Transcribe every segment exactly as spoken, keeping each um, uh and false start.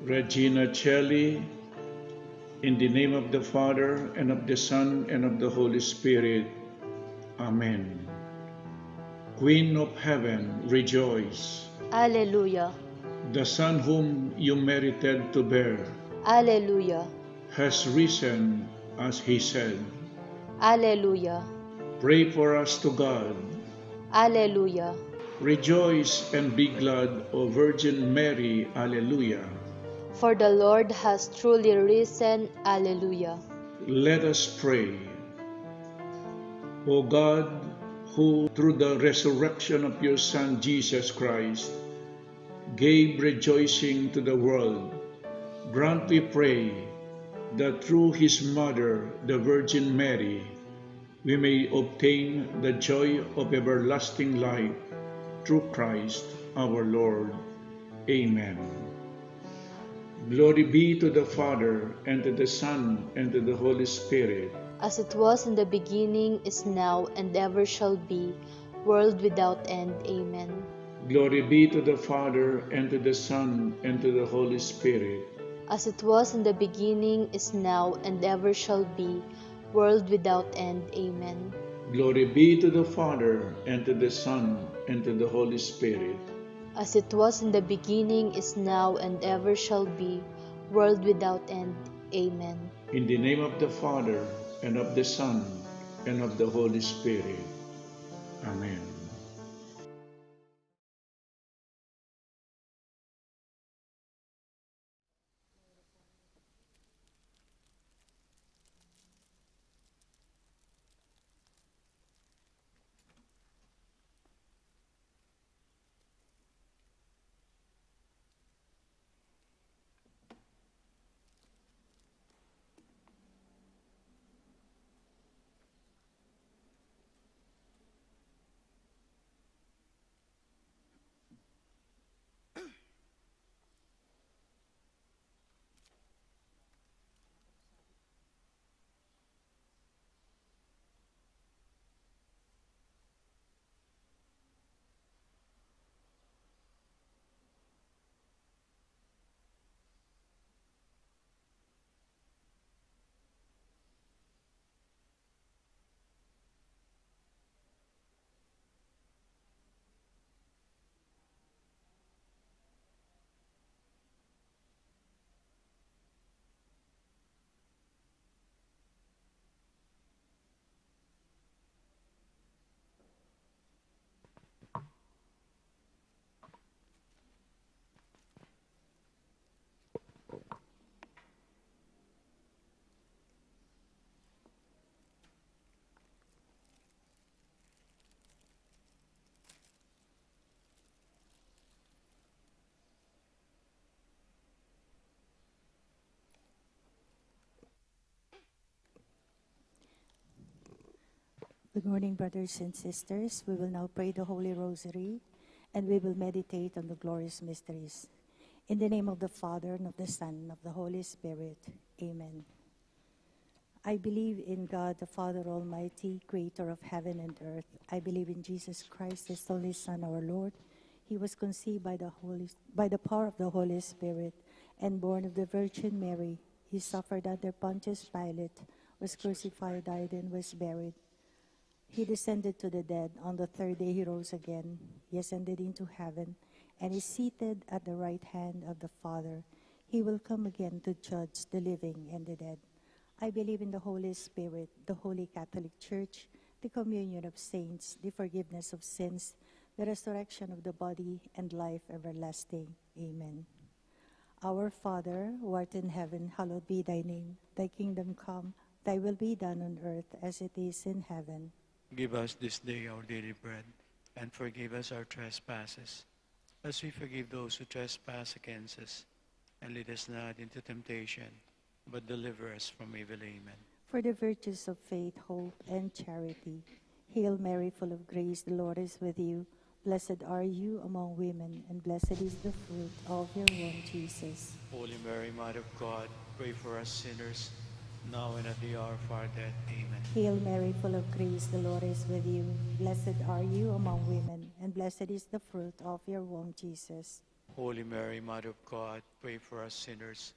Regina Caeli, in the name of the Father, and of the Son, and of the Holy Spirit. Amen. Queen of heaven, rejoice. Alleluia. The Son whom you merited to bear. Alleluia. Has risen as he said. Alleluia. Pray for us to God. Alleluia. Rejoice and be glad, O Virgin Mary. Alleluia. For the Lord has truly risen. Alleluia. Let us pray. O God, who through the resurrection of your Son Jesus Christ gave rejoicing to the world, grant, we pray, that through his mother, the Virgin Mary, we may obtain the joy of everlasting life through Christ our Lord. Amen. Glory be to the Father, and to the Son, and to the Holy Spirit. As it was in the beginning, is now, and ever shall be, world without end. Amen. Glory be to the Father, and to the Son, and to the Holy Spirit. As it was in the beginning, is now, and ever shall be, world without end. Amen. Glory be to the Father, and to the Son, and to the Holy Spirit. As it was in the beginning, is now, and ever shall be, world without end. Amen. In the name of the Father, and of the Son, and of the Holy Spirit. Amen. Good morning, brothers and sisters. We will now pray the Holy Rosary, and we will meditate on the glorious mysteries. In the name of the Father, and of the Son, and of the Holy Spirit. Amen. I believe in God, the Father Almighty, creator of heaven and earth. I believe in Jesus Christ, his only Son, our Lord. He was conceived by the Holy, by the power of the Holy Spirit and born of the Virgin Mary. He suffered under Pontius Pilate, was crucified, died, and was buried. He descended to the dead. On the third day he rose again. He ascended into heaven and is seated at the right hand of the Father. He will come again to judge the living and the dead. I believe in the Holy Spirit, the Holy Catholic Church, the communion of saints, the forgiveness of sins, the resurrection of the body, and life everlasting. Amen. Our Father, who art in heaven, hallowed be thy name. Thy kingdom come, thy will be done on earth as it is in heaven. Give us this day our daily bread, and forgive us our trespasses, as we forgive those who trespass against us. And lead us not into temptation, but deliver us from evil. Amen. For the virtues of faith, hope, and charity. Hail Mary, full of grace, the Lord is with you. Blessed are you among women, and blessed is the fruit of your womb, Jesus. Holy Mary, Mother of God, pray for us sinners, now and at the hour of our death. Amen. Hail Mary, full of grace, the Lord is with you. Blessed are you among women, and blessed is the fruit of your womb, Jesus. Holy Mary, Mother of God, pray for us sinners,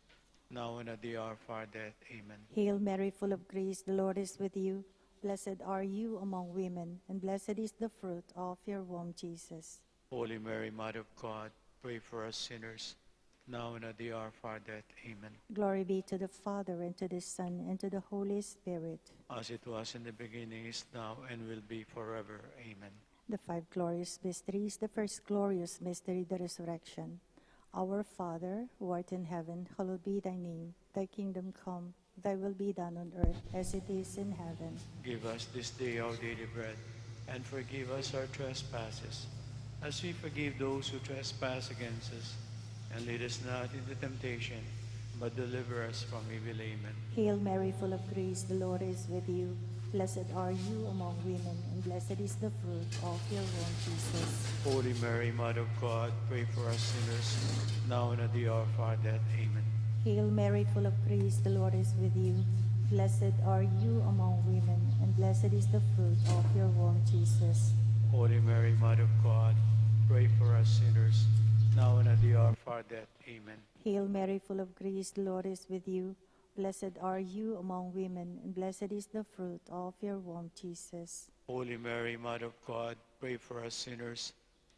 now and at the hour of our death. Amen. Hail Mary, full of grace, the Lord is with you. Blessed are you among women, and blessed is the fruit of your womb, Jesus. Holy Mary, Mother of God, pray for us sinners, now and at the hour of our death. Amen. Glory be to the Father, and to the Son, and to the Holy Spirit. As it was in the beginning, is now, and will be forever. Amen. The five glorious mysteries. The first glorious mystery, the resurrection. Our Father, who art in heaven, hallowed be thy name. Thy kingdom come. Thy will be done on earth as it is in heaven. Give us this day our daily bread, and forgive us our trespasses, as we forgive those who trespass against us. And lead us not into temptation, but deliver us from evil. Amen. Hail Mary, full of grace, the Lord is with you. Blessed are you among women, and blessed is the fruit of your womb, Jesus. Holy Mary, Mother of God, pray for us sinners, now and at the hour of our death. Amen. Hail Mary, full of grace, the Lord is with you. Blessed are you among women, and blessed is the fruit of your womb, Jesus. Holy Mary, Mother of God, pray for us sinners, now and at the hour of our death. Amen. Hail Mary, full of grace, the Lord is with you. Blessed are you among women, and blessed is the fruit of your womb, Jesus. Holy Mary, Mother of God, pray for us sinners,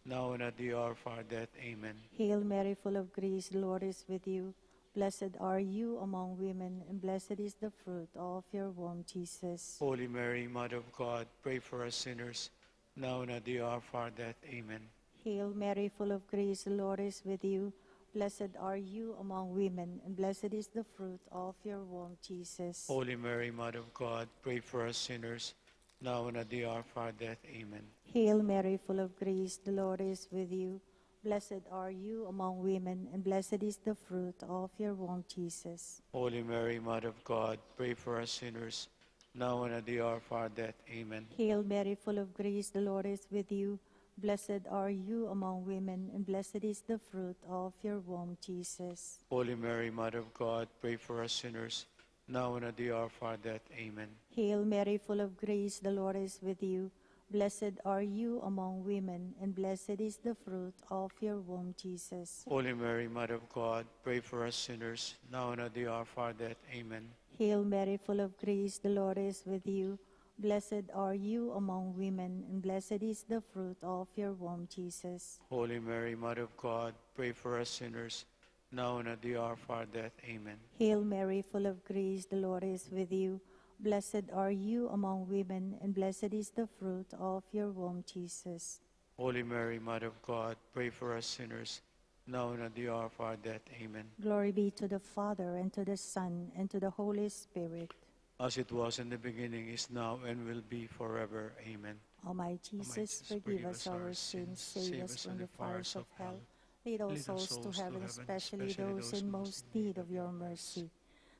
now and at the hour of our death. Amen. Hail Mary, full of grace, the Lord is with you. Blessed are you among women, and blessed is the fruit of your womb, Jesus. Holy Mary, Mother of God, pray for us sinners, now and at the hour of our death. Amen. Hail Mary, full of grace, the Lord is with you. Blessed are you among women, and blessed is the fruit of your womb, Jesus. Holy Mary, Mother of God, pray for us sinners, now and at the hour of our death. Amen. Hail Mary, full of grace, the Lord is with you. Blessed are you among women, and blessed is the fruit of your womb, Jesus. Holy Mary, Mother of God, pray for us sinners, now and at the hour of our death. Amen. Hail Mary, full of grace, the Lord is with you. Blessed are you among women, and blessed is the fruit of your womb, Jesus. Holy Mary, Mother of God, pray for us sinners, now and at the hour of our death. Amen. Hail Mary, full of grace, the Lord is with you. Blessed are you among women, and blessed is the fruit of your womb, Jesus. Holy Mary, Mother of God, pray for us sinners, now and at the hour of our death. Amen. Hail Mary, full of grace, the Lord is with you. Blessed are you among women, and blessed is the fruit of your womb, Jesus. Holy Mary, Mother of God, pray for us sinners, now and at the hour of our death. Amen. Hail Mary, full of grace, the Lord is with you. Blessed are you among women, and blessed is the fruit of your womb, Jesus. Holy Mary, Mother of God, pray for us sinners, now and at the hour of our death. Amen. Glory be to the Father, and to the Son, and to the Holy Spirit. As it was in the beginning, is now, and will be forever. Amen. O my Jesus, forgive us our sins, save us from the fires of hell. Lead all souls to heaven, especially those in most need of your mercy.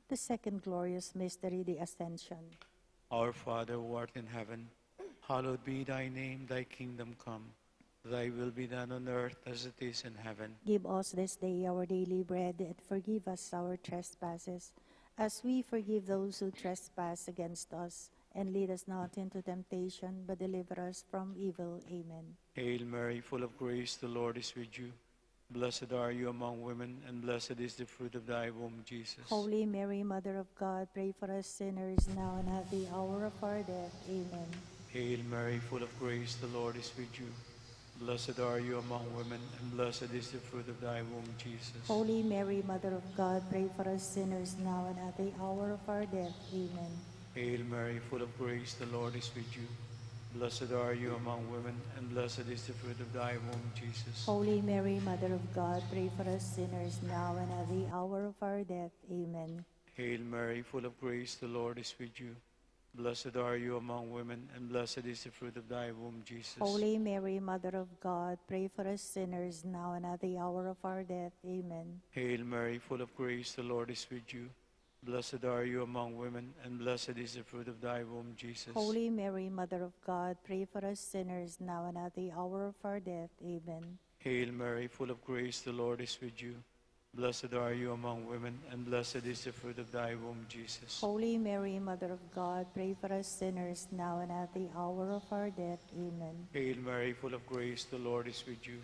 The second glorious mystery, the Ascension. Our Father who art in heaven, hallowed be thy name, thy kingdom come. Thy will be done on earth as it is in heaven. Give us this day our daily bread, and forgive us our trespasses, as we forgive those who trespass against us. And lead us not into temptation, but deliver us from evil. Amen. Hail Mary, full of grace, the Lord is with you. Blessed are you among women, and blessed is the fruit of thy womb, Jesus. Holy Mary, Mother of God, pray for us sinners, now and at the hour of our death. Amen. Hail Mary, full of grace, the Lord is with you. Blessed are you among women, and blessed is the fruit of thy womb, Jesus. Holy Mary, Mother of God, pray for us sinners, now and at the hour of our death. Amen. Hail Mary, full of grace, the Lord is with you. Blessed are you among women, and blessed is the fruit of thy womb, Jesus. Holy Mary, Mother of God, pray for us sinners, now and at the hour of our death. Amen. Hail Mary, full of grace, the Lord is with you. Blessed are you among women, and blessed is the fruit of thy womb, Jesus. Holy Mary, Mother of God, pray for us sinners, now and at the hour of our death. Amen. Hail Mary, full of grace, the Lord is with you. Blessed are you among women, and blessed is the fruit of thy womb, Jesus. Holy Mary, Mother of God, pray for us sinners, now and at the hour of our death. Amen. Hail Mary, full of grace, the Lord is with you. Blessed are you among women, and blessed is the fruit of thy womb, Jesus. Holy Mary, Mother of God, pray for us sinners, now and at the hour of our death. Amen. Hail Mary, full of grace, the Lord is with you.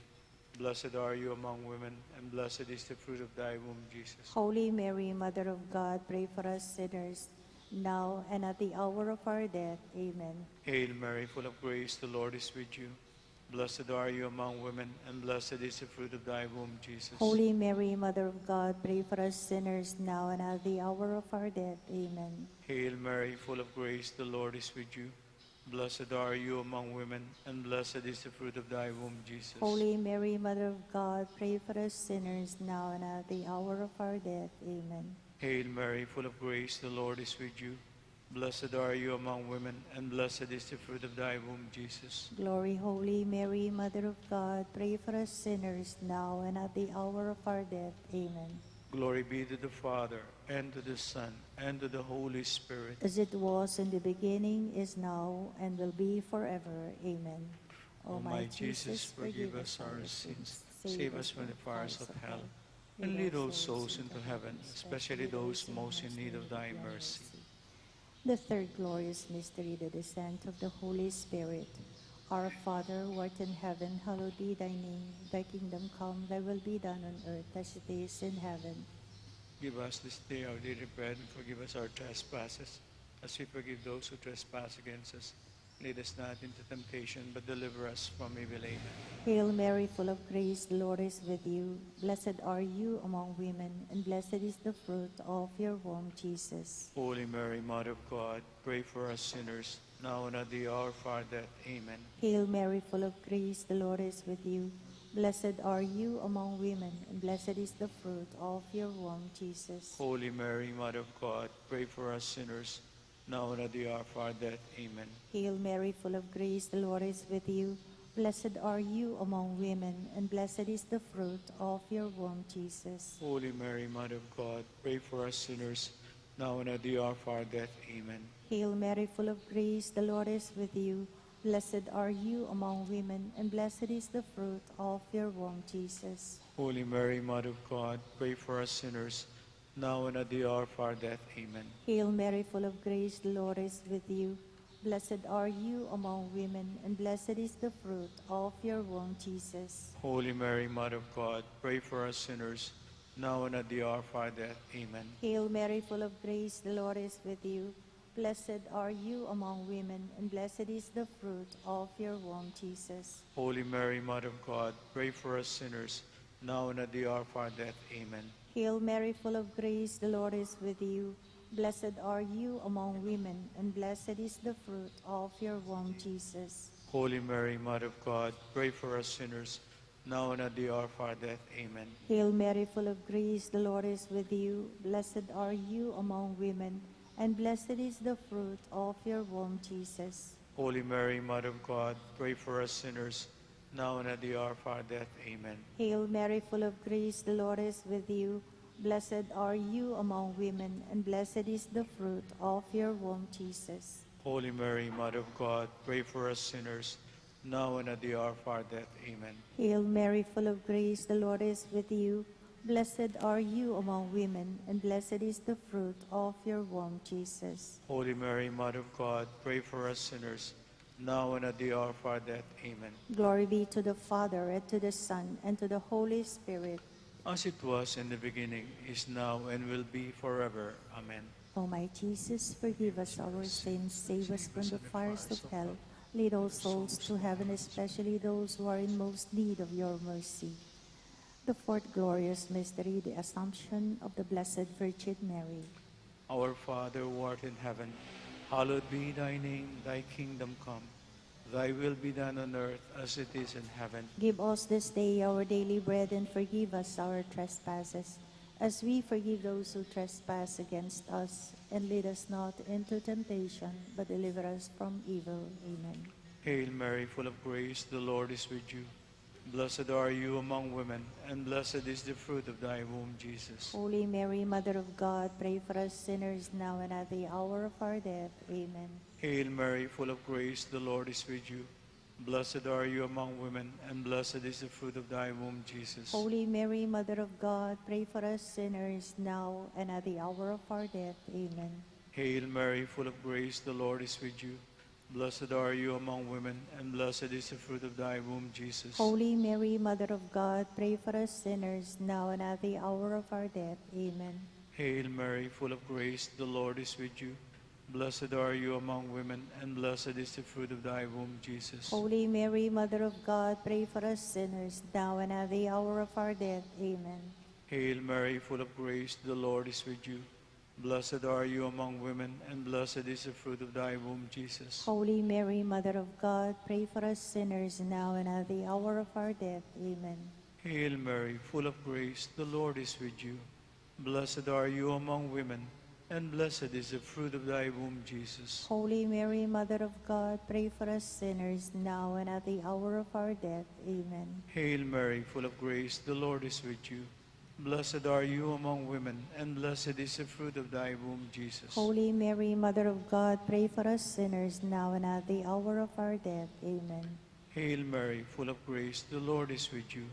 Blessed are you among women, and blessed is the fruit of thy womb, Jesus. Holy Mary, Mother of God, pray for us sinners, now and at the hour of our death. Amen. Hail Mary, full of grace, the Lord is with you. Blessed are you among women, and blessed is the fruit of thy womb, Jesus. Holy Mary, Mother of God, pray for us sinners, now and at the hour of our death. Amen. Hail Mary, full of grace, the Lord is with you. Blessed are you among women, and blessed is the fruit of thy womb, Jesus. Holy Mary, Mother of God, pray for us sinners, now and at the hour of our death. Amen. Hail Mary, full of grace, the Lord is with you. Blessed are you among women, and blessed is the fruit of thy womb, Jesus. Glory, Holy Mary, Mother of God, pray for us sinners, now and at the hour of our death. Amen. Glory be to the Father, and to the Son, and to the Holy Spirit. As it was in the beginning, is now, and will be forever. Amen. O my Jesus, forgive us our sins, save us from the fires of hell, and lead all souls into heaven, especially those most in need of thy mercy. The third glorious mystery, the descent of the Holy Spirit. Our Father, who art in heaven, hallowed be thy name. Thy kingdom come, thy will be done on earth as it is in heaven. Give us this day our daily bread, and forgive us our trespasses, as we forgive those who trespass against us. Lead us not into temptation, but deliver us from evil. Amen. Hail Mary, full of grace, the Lord is with you. Blessed are you among women, and blessed is the fruit of your womb, Jesus. Holy Mary, Mother of God, pray for us sinners, now and at the hour of our death. Amen. Hail Mary, full of grace, the Lord is with you. Blessed are you among women, and blessed is the fruit of your womb, Jesus. Holy Mary, Mother of God, pray for us sinners, now and at the hour of our death. Amen. Hail Mary, full of grace, the Lord is with you. Blessed are you among women, and blessed is the fruit of your womb, Jesus. Holy Mary, Mother of God, pray for us sinners, now and at the hour of our death. Amen. Hail Mary, full of grace, the Lord is with you. Blessed are you among women, and blessed is the fruit of your womb, Jesus. Holy Mary, Mother of God, pray for us sinners, now and at the hour of our death. Amen. Hail Mary, full of grace, the Lord is with you. Blessed are you among women, and blessed is the fruit of your womb, Jesus. Holy Mary, Mother of God, pray for us sinners, now and at the hour of our death. Amen. Hail Mary, full of grace, the Lord is with you. Blessed are you among women, and blessed is the fruit of your womb, Jesus. Holy Mary, Mother of God, pray for us sinners, now and at the hour of our death. Amen. Hail Mary, full of grace, the Lord is with you. Blessed are you among women, and blessed is the fruit of your womb, Jesus. Holy Mary, Mother of God, pray for us sinners, now and at the hour of our death. Amen. Hail Mary, full of grace, the Lord is with you. Blessed are you among women, and blessed is the fruit of your womb, Jesus. Holy Mary, Mother of God, pray for us sinners, now and at the hour of our death. Amen. Hail Mary, full of grace, the Lord is with you. Blessed are you among women, and blessed is the fruit of your womb, Jesus. Holy Mary, Mother of God, pray for us sinners, now and at the hour of our death. Amen. Hail Mary, full of grace, the Lord is with you. Blessed are you among women, and blessed is the fruit of your womb, Jesus. Holy Mary, Mother of God, pray for us sinners, now and at the hour of our death. Amen. Glory be to the Father, and to the Son, and to the Holy Spirit. As it was in the beginning, is now, and will be forever. Amen. O my Jesus, forgive us our sins, save us from the fires of hell, lead all souls to heaven, especially those who are in most need of your mercy. The fourth glorious mystery, the Assumption of the Blessed Virgin Mary. Our Father, who art in heaven, hallowed be thy name. Thy kingdom come. Thy will be done on earth as it is in heaven. Give us this day our daily bread, and forgive us our trespasses, as we forgive those who trespass against us. And lead us not into temptation, but deliver us from evil. Amen. Hail Mary, full of grace, the Lord is with you. Blessed are you among women, and blessed is the fruit of thy womb, Jesus. Holy Mary, Mother of God, pray for us sinners, now and at the hour of our death. Amen. Hail Mary, full of grace, the Lord is with you. Blessed are you among women, and blessed is the fruit of thy womb, Jesus. Holy Mary, Mother of God, pray for us sinners, now and at the hour of our death. Amen. Hail Mary, full of grace, the Lord is with you. Blessed are you among women, and blessed is the fruit of thy womb, Jesus. Holy Mary, Mother of God, pray for us sinners, now and at the hour of our death. Amen. Hail Mary, full of grace, the Lord is with you. Blessed are you among women, and blessed is the fruit of thy womb, Jesus. Holy Mary, Mother of God, pray for us sinners, now and at the hour of our death. Amen. Hail Mary, full of grace, the Lord is with you. Blessed are you among women, and blessed is the fruit of thy womb, Jesus. Holy Mary, Mother of God, pray for us sinners, now and at the hour of our death. Amen. Hail Mary, full of grace, the Lord is with you. Blessed are you among women, and blessed is the fruit of thy womb, Jesus. Holy Mary, Mother of God, pray for us sinners, now and at the hour of our death. Amen. Hail Mary, full of grace, the Lord is with you. Blessed are you among women, and blessed is the fruit of thy womb, Jesus. Holy Mary, Mother of God, pray for us sinners, now and at the hour of our death. Amen. Hail Mary, full of grace, the Lord is with you.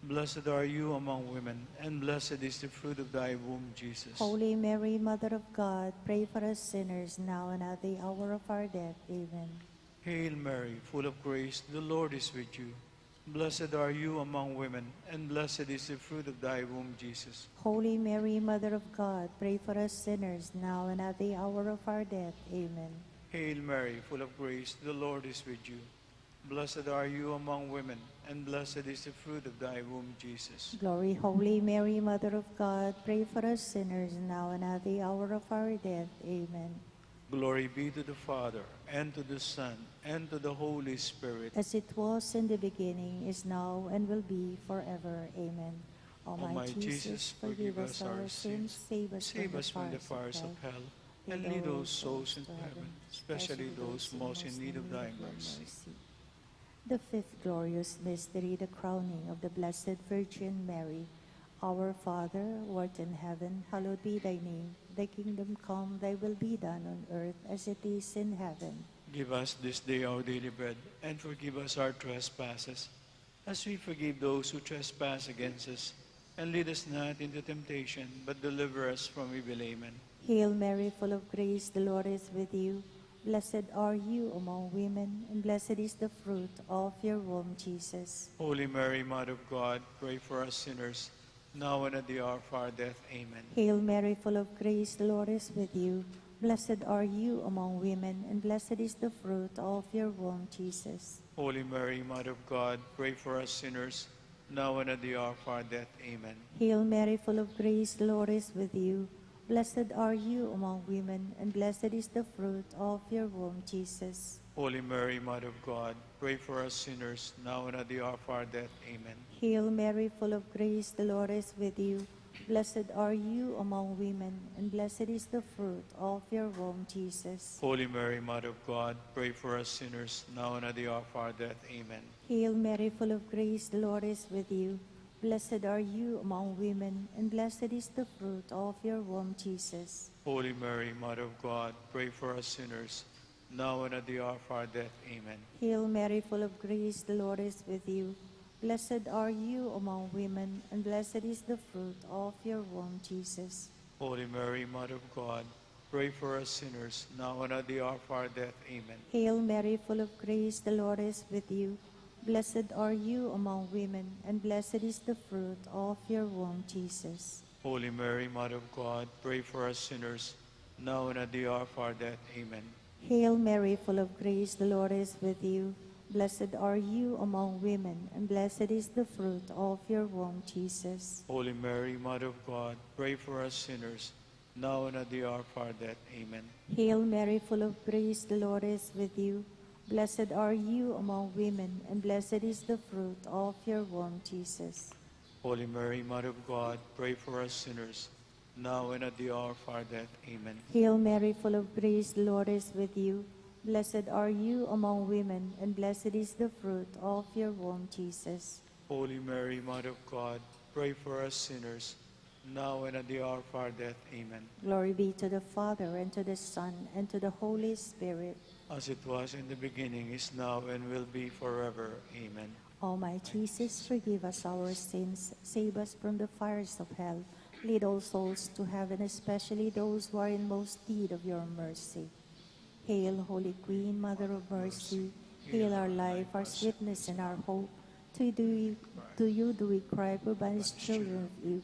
Blessed are you among women, and blessed is the fruit of thy womb, Jesus. Holy Mary, Mother of God, pray for us sinners, now and at the hour of our death. Amen. Hail Mary, full of grace, the Lord is with you. Blessed are you among women, and blessed is the fruit of thy womb, Jesus. Holy Mary, Mother of God, pray for us sinners, now and at the hour of our death. Amen. Hail Mary, full of grace, the Lord is with you. Blessed are you among women, and blessed is the fruit of thy womb, Jesus. Glory, Holy Mary, Mother of God, pray for us sinners, now and at the hour of our death. Amen. Glory be to the Father, and to the Son, and to the Holy Spirit. As it was in the beginning, is now, and will be forever. Amen. O my Jesus, forgive us our sins, save us from the fires of hell, and lead all souls into heaven, especially those most in need of thy mercy. The fifth glorious mystery, the crowning of the Blessed Virgin Mary. Our Father, who art in heaven, hallowed be thy name. Thy kingdom come, thy will be done on earth as it is in heaven. Give us this day our daily bread, and forgive us our trespasses, as we forgive those who trespass against us. And lead us not into temptation, but deliver us from evil. Amen. Hail Mary, full of grace, the Lord is with you. Blessed are you among women, and blessed is the fruit of your womb, Jesus. Holy Mary, Mother of God, pray for us sinners, now and at the hour of our death. Amen. Hail Mary, full of grace, the Lord is with you. Blessed are you among women, and blessed is the fruit of your womb, Jesus. Holy Mary, Mother of God, pray for us sinners, now and at the hour of our death. Amen. Hail Mary, full of grace, the Lord is with you. Blessed are you among women, and blessed is the fruit of your womb, Jesus. Holy Mary, Mother of God, pray for us sinners, now and at the hour of our death. Amen. Hail Mary, full of grace, the Lord is with you. Blessed are you among women, and blessed is the fruit of your womb, Jesus. Holy Mary, Mother of God, pray for us sinners, now and at the hour of our death. Amen. Hail Mary, full of grace, the Lord is with you. Blessed are you among women, and blessed is the fruit of your womb, Jesus. Holy Mary, Mother of God, pray for us sinners, now and at the hour of our death. Amen. Hail Mary, full of grace, the Lord is with you. Blessed are you among women, and blessed is the fruit of your womb, Jesus. Holy Mary, Mother of God, pray for us sinners, now and at the hour of our death. Amen. Hail Mary, full of grace, the Lord is with you. Blessed are you among women, and blessed is the fruit of your womb, Jesus. Holy Mary, Mother of God, pray for us sinners, now and at the hour of our death. Amen. Hail Mary, full of grace, the Lord is with you. Blessed are you among women, and blessed is the fruit of your womb, Jesus. Holy Mary, Mother of God, pray for us sinners, now and at the hour of our death. Amen. Hail Mary, full of grace, the Lord is with you. Blessed are you among women, and blessed is the fruit of your womb, Jesus. Holy Mary, Mother of God, pray for us sinners, now and at the hour of our death. Amen. Hail Mary, full of grace, the Lord is with you. Blessed are you among women, and blessed is the fruit of your womb, Jesus. Holy Mary, Mother of God, pray for us sinners, now and at the hour of our death. Amen. Glory be to the Father, and to the Son, and to the Holy Spirit. As it was in the beginning, is now, and will be forever. Amen. O my Jesus, forgive us our sins, save us from the fires of hell, lead all souls to heaven, especially those who are in most need of your mercy. Hail, Holy Queen, Mother of Mercy, hail our life, our sweetness, and our hope. To you do we, to you do we cry, poor banished children of Eve.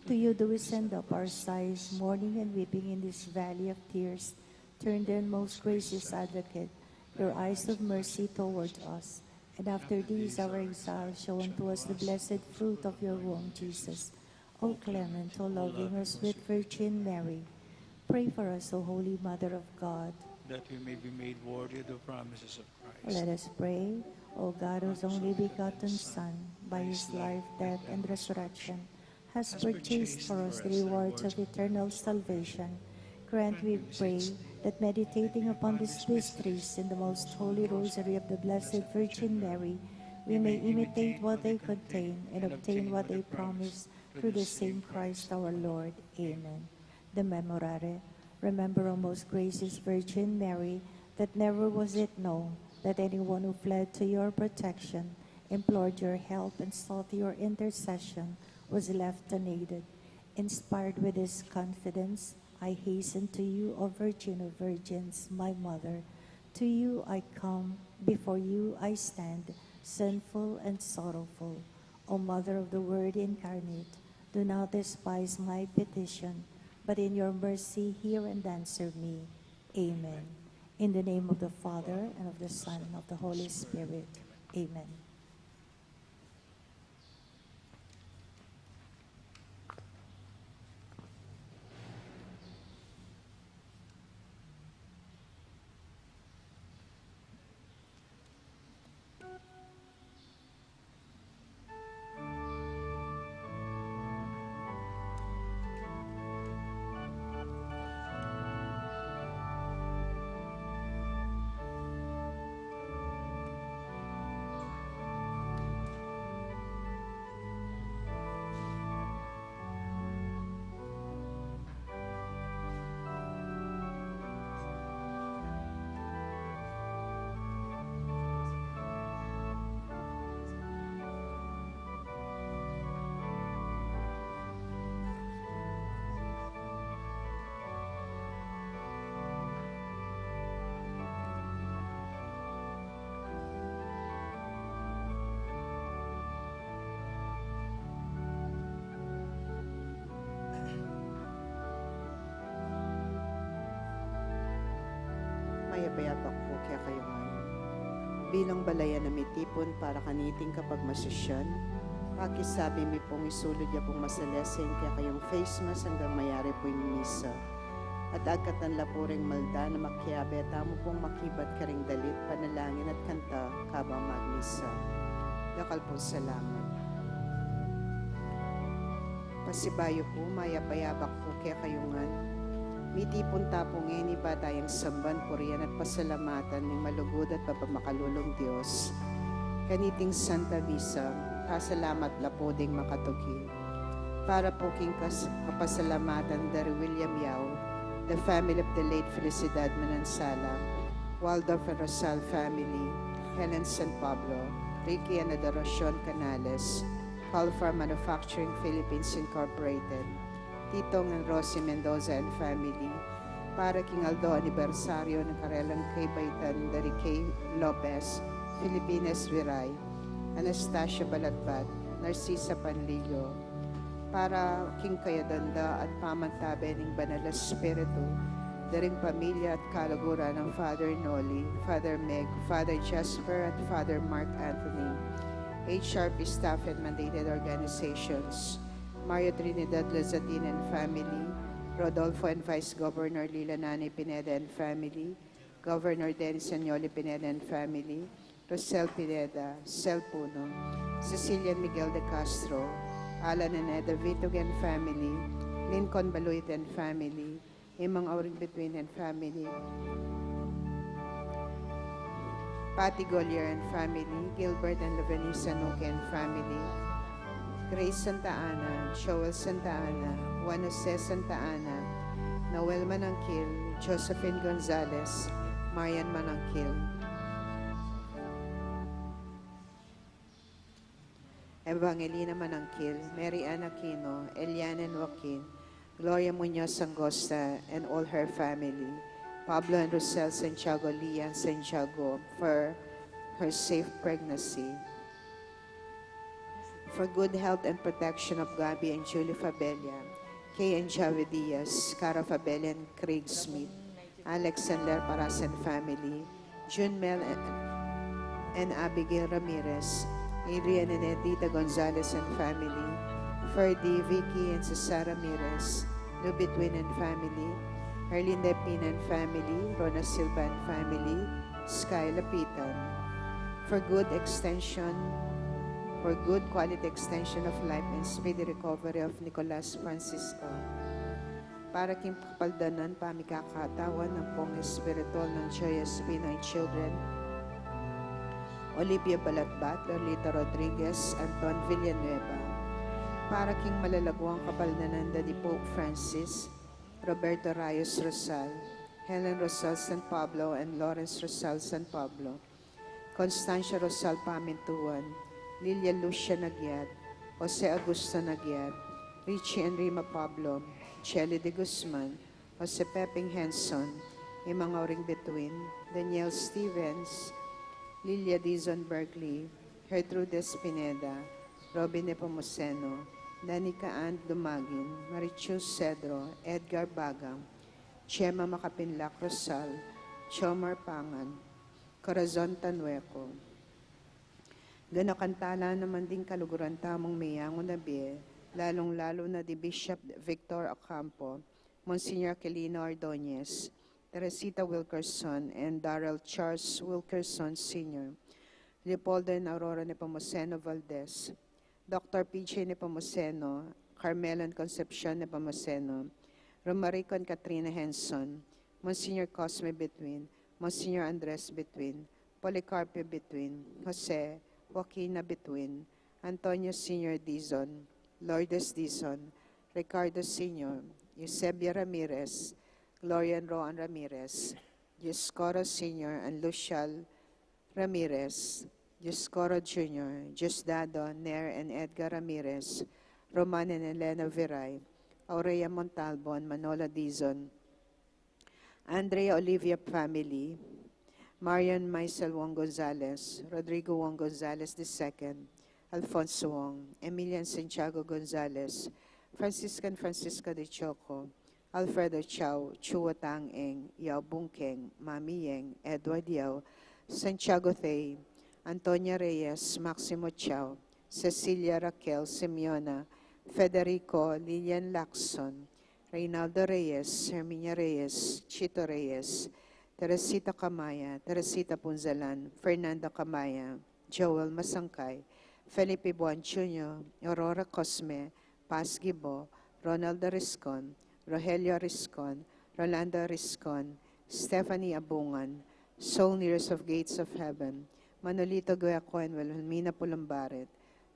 To you do we send up our sighs, mourning and weeping in this valley of tears. Turn then, most gracious Advocate, your eyes of mercy toward us, and after this our exile, show unto us the blessed fruit of your womb, Jesus. O clement, O loving, O sweet Virgin Mary, pray for us, O Holy Mother of God. That we may be made worthy of the promises of Christ. Let us pray. O God, whose only begotten Son, by his life, death, and resurrection, has purchased for us the rewards of eternal salvation, grant, we pray, that meditating upon these mysteries in the most holy rosary of the Blessed Virgin Mary, we may imitate what they contain and obtain what they promise, through the same Christ our Lord. Amen. The Memorare. Remember, O most gracious Virgin Mary, that never was it known that anyone who fled to your protection, implored your help, and sought your intercession was left unaided. Inspired with this confidence, I hasten to you, O Virgin of Virgins, my Mother. To you I come, before you I stand, sinful and sorrowful. O Mother of the Word incarnate, do not despise my petition, but in your mercy hear and answer me. Amen. In the name of the Father, and of the Son, and of the Holy Spirit. Amen. Mayap a abak pu kekayu ngan. Bilang balayan a mitipun para kaniting kapagmasisyan, pakisabi mi pung isulud ya pung masalese ing kekayung face mask anggang mayari pu ing misa. At agkatan la pu ring malda na makiabe tamu pung makibat karing dalit, panalangin at kanta kabang magmisa. Dakal pung salamat. Pasibayu pu, mayap a abak pu kekayu ngan. Mitipun ta pu ngeni ba tayang samban, purian at pasalamatan ning malugud at mapamakalulung Dios. Kaniting Santa Misa, pasalamat la pu ding makatuki. Para pu king kas-, kapasalamatan da ri William Yao, the family of the late Felicidad Manansala, Waldorf and Rosal family, Helen San Pablo, Ricky and Adoracion Canales, Calfar Manufacturing Philippines Incorporated, Titong and Rosie Mendoza and family, para king aldo anibersaryo ning karelang kabaitan da ri Kay Lopez, Filipinas Viray, Anastasia Balatbat, Narcisa Panlilio, para king kayadan da at pamantabe ning Banal a Espiritu, da ring pamilya at kaluguran nang Father Noli, Father Meg, Father Jasper, at Father Mark Anthony, H R P staff and mandated organizations, Mario Trinidad Lazatin and family, Rodolfo and Vice Governor Lila Nanay Pineda and family, Governor Dennis Sanyoli Pineda and family, Rosel Pineda, Sel Puno, Cecilia and Miguel de Castro, Alan and Eda Vitug and family, Lincoln Baluit and family, Imang Auring Between and family, Patty Golier and family, Gilbert and Lavenisa Nuque and family, Grace Santa Ana, Joel Santa Ana, Juan Jose Santa Ana, Noel Manangkil, Josephine Gonzalez, Marian Manangkil, Evangelina Manangkil, Mary Ann Aquino, Eliane and Joaquin, Gloria Muñoz Angosta and all her family, Pablo and Rosel Santiago, Lian Santiago, for her safe pregnancy. For good health and protection of Gabby and Julie Fabella, Kay and Javi Diaz, Cara Fabella and Craig Smith, Alex and Ler Paras and family, June Mel and, and Abigail Ramirez, Adrian and Edita Gonzalez and family, Ferdy, Vicky and Cesar Ramirez, Lubitwin and family, Herlinda Pina and family, Rona Silva and family, Sky Lapitan. For good extension, for good quality extension of life and speedy recovery of Nicolas Francisco. Para king kapaldanan, pamikakatawan ampong espiritual nang Joy Espino and children, Olivia Balatbat, Lolita Rodriguez, Anton Villanueva. Para king malalaguang kapaldanan da ni Pope Francis, Roberto Rayos Rosal, Helen Rosal San Pablo, and Lawrence Rosal San Pablo, Constancia Rosal Pamintuan, Lilia Lucia Nagyat, Jose Augusto Nagyat, Richie and Rima Pablo, Jelly de Guzman, Jose Peping Henson, Imang Auring Between, Daniel Stevens, Lilia Dizon Berkeley, Gertrudes Pineda, Robin Nepomuceno, Danica Ann Dumagin, Marichus Cedro, Edgar Baga, Gemma Makapinlak Rosal, Chomar Pangan, Corazon Tanueco. Ganakan tala naman ding kaluguran tamung meyangu na bie, lalung-lalu na di Bishop Victor Ocampo, Monsignor Aquilino Ordonez, Teresita Wilkerson, and Darrell Charles Wilkerson Senior, Leopoldo and Aurora Nepomuceno Valdez, Doctor P J Nepomuceno, Carmelo and Concepcion Nepomuceno, Romarico and Katrina Henson, Monsignor Cosme Between, Monsignor Andres Between, Policarpio Between, Jose, Joaquina Between, Antonio Senior Dizon, Lourdes Dizon, Ricardo Senior, Eusebia Ramirez, Gloria and Roan Ramirez, Dioscoro Senior and Lucial Ramirez, Dioscoro Junior, Diosdado, Nair and Edgar Ramirez, Roman and Elena Viray, Aurea Montalbon, Manolo Dizon, Andrea Olivia family, Marian Maisel Wong Gonzalez, Rodrigo Wong Gonzalez the second, Alfonso Wong, Emilian Santiago Gonzalez, Franciscan Francisca de Choco, Alfredo Chao, Chua Tang Eng, Yao Bung Keng, Mami Yeng, Edward Yao, Santiago Thay, Antonia Reyes, Maximo Chao, Cecilia Raquel Simeona, Federico, Lilian Lacson, Reynaldo Reyes, Herminia Reyes, Chito Reyes, Teresita Camaya, Teresita Punzalan, Fernando Camaya, Joel Masangkay, Felipe Buan Junior, Aurora Cosme, Paz Gibo, Ronald Riscon, Rogelio Riscon, Rolando Riscon, Stephanie Abungan, Soul Nearest of Gates of Heaven, Manolito Gueco and Wilhelmina Pulumbaret,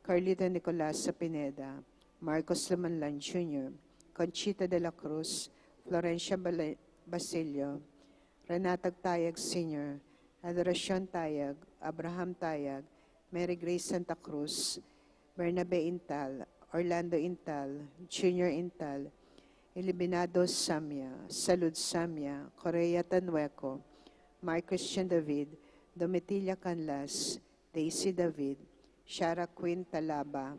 Carlito Nicolas Pineda, Marcos Lumanlan Junior, Conchita de la Cruz, Florencia Bale-, Basilio, Renata Tayag Senior, Adoracion Tayag, Abraham Tayag, Mary Grace Santa Cruz, Bernabe Intal, Orlando Intal, Junior Intal, Ilibinado Samia, Salud Samia, Correa Tanueco, Mark Christian David, Domitila Canlas, Daisy David, Shara Queen Talaba,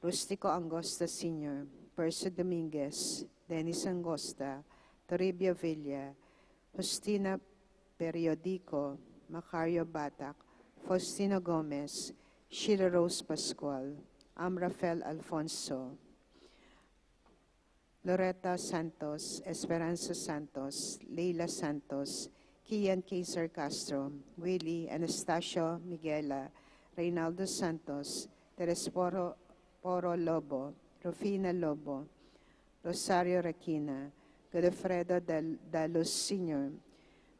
Rustico Angosta Senior, Percy Dominguez, Dennis Angosta, Toribio Villa, Justina Periodico, Macario Batak, Faustino Gomez, Sheila Rose Pascual, Amraphel Alfonso, Loretta Santos, Esperanza Santos, Leila Santos, Kian Kaiser Castro, Willie, Anastasio Miguela, Reynaldo Santos, Teres Poro, Poro Lobo, Rufina Lobo, Rosario Requina, Godofredo Dal-, Dalus Senior,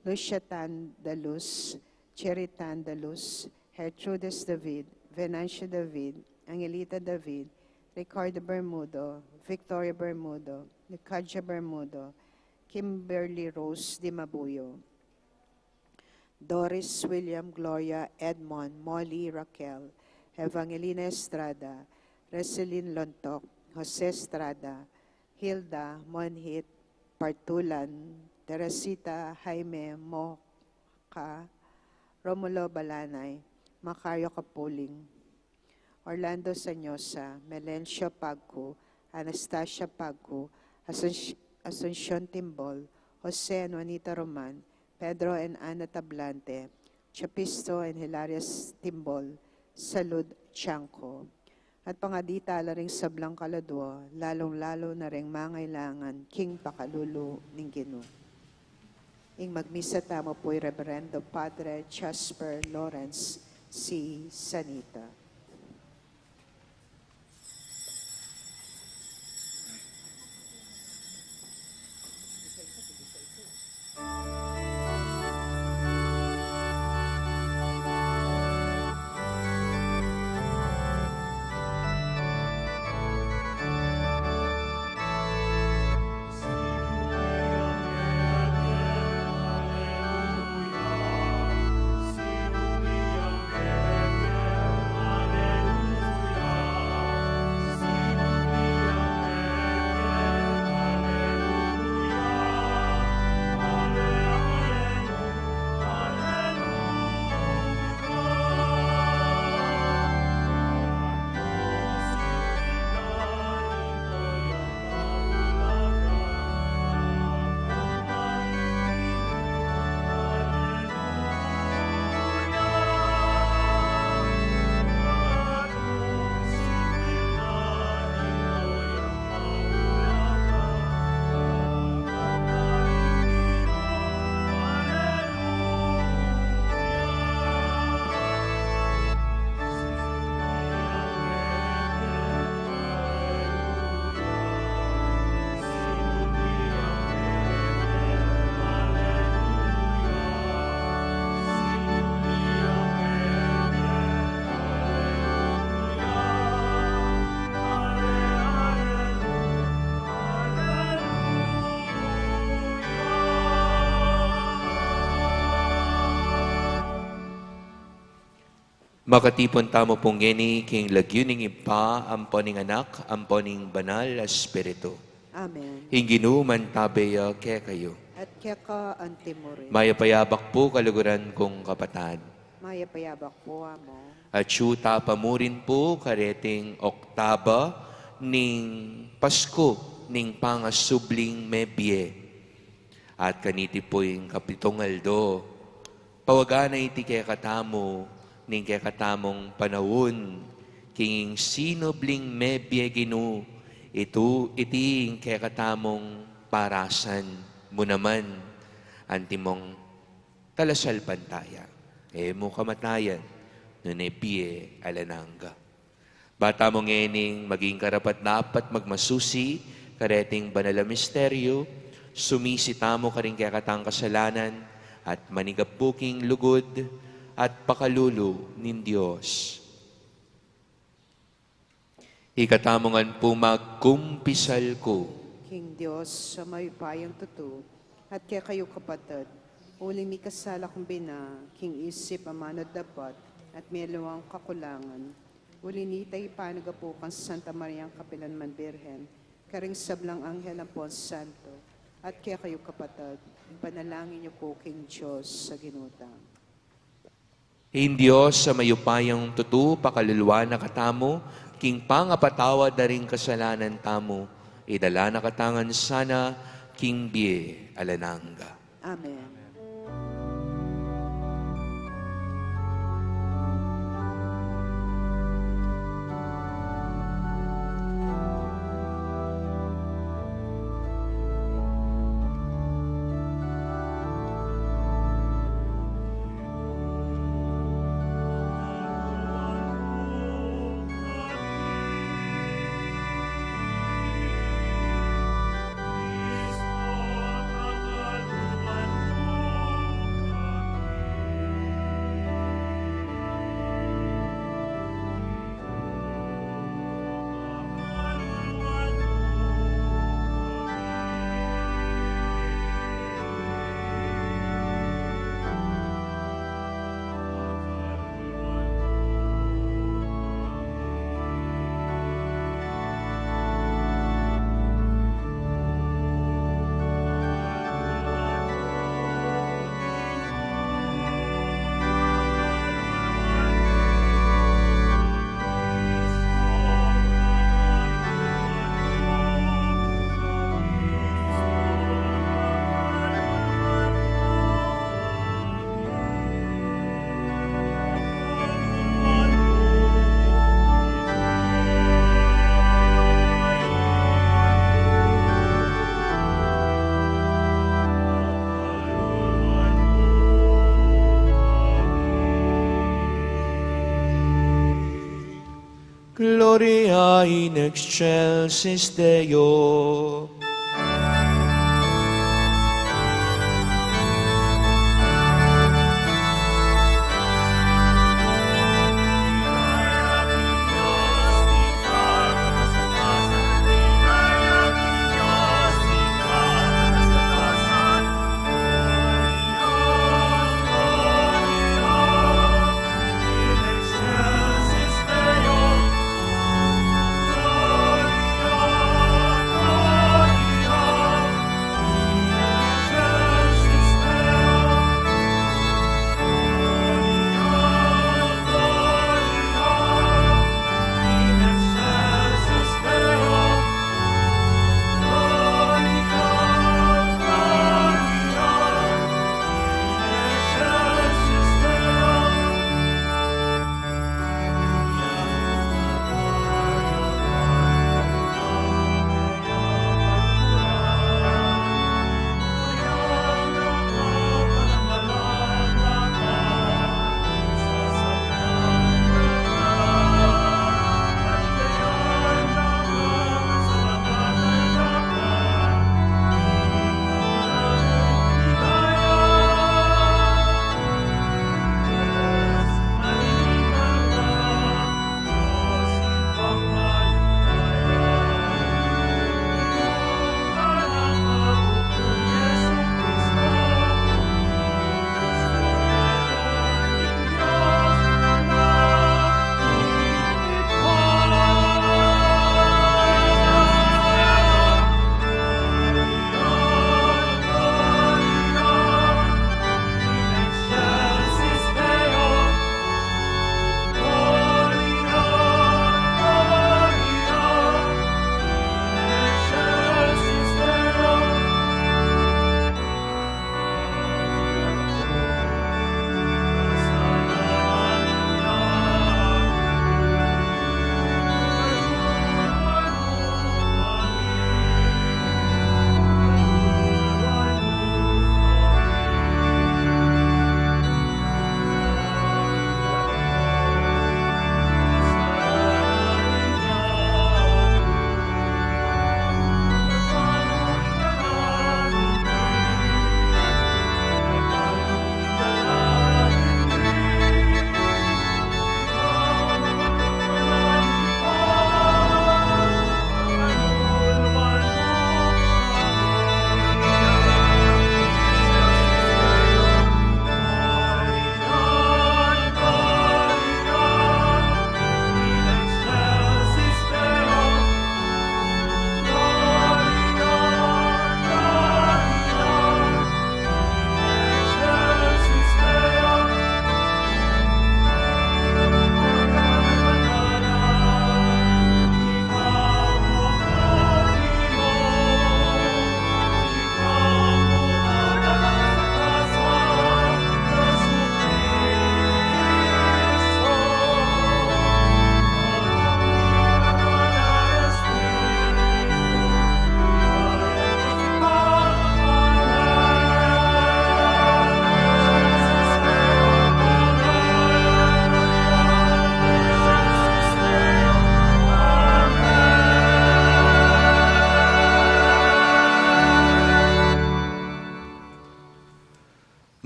Lucia Tan Dalus, Cherry Tan Dalus, Gertrudis David, Venancio David, Angelita David, Ricardo Bermudo, Victoria Bermudo, Nicadia Bermudo, Kimberly Rose Dimabuyo, Doris, William, Gloria, Edmond, Molly, Raquel, Evangelina Estrada, Reselin Lontok, Jose Estrada, Hilda, Monhit, Partulan, Teresita Jaime Moca, Romulo Balanay, Macario Capuling, Orlando Sanyosa, Melencio Pagcu, Anastasia Pagcu, Asunci-, Asuncion Timbol, Jose and Juanita Roman, Pedro and Ana Tablante, Chapisto and Hilarias Timbol, Salud Chanco. At pangadi tala ring sablang kaladua, lalung-lalu na ring mangailangan king pakalulu ning Ginu. Ing magmisa tamu pu i Reverendo Padre Jasper Lawrence C. Sanita. Makatipun tamu pung ngeni king lagyu ning Ibpa, ampo ning Anak, ampo ning Banal a Espiritu. Amen. Ing Ginu mantabe ya kekayu. At keka antimurin. Mayap a yabak pu, kaluguran kung kapatad. Mayap a yabak pu, Amo. Atyu ta pa murin pu kareting oktaba ning Pasku ning Pangasubling Mebie. At kaniti pu ing kapitung aldo, pawagan na iti kekatamu ning kekatamung panaun, king sinubling mebie Ginu, itu, iti ing kekatamung parasan mu naman, antimong talasalpantaya. E mu kamatayan, nune bie alang angga. Ba tamu ngening maging karapat-dapat magmasusi kareting banal a misteryo, sumisi tamu karing kekatang kasalanan, at manigap pu king lugud at pakalulu ning Dios. Ikatamu ngan pu magkumpisal ku. King Dios a mayupayang tutu, at kekayu kapatad, uling mikasala kung bina, king isip, amanu at dapat, at mialiwang kakulangan. Uli nita, ipanagap ku kang Santa Mariang kapilanman Birhen, karing sablang anghel ampon santo, at kekayu kapatad, ipanalangin yu ku king Dios a Ginu ta. Ing Dios a mayupayang tutu, pakaluluan na katamu king pangapatawad da ring kasalanan tamu, idala na katamu ngan sana king bie alang angga. Amen. in excelsis Deo.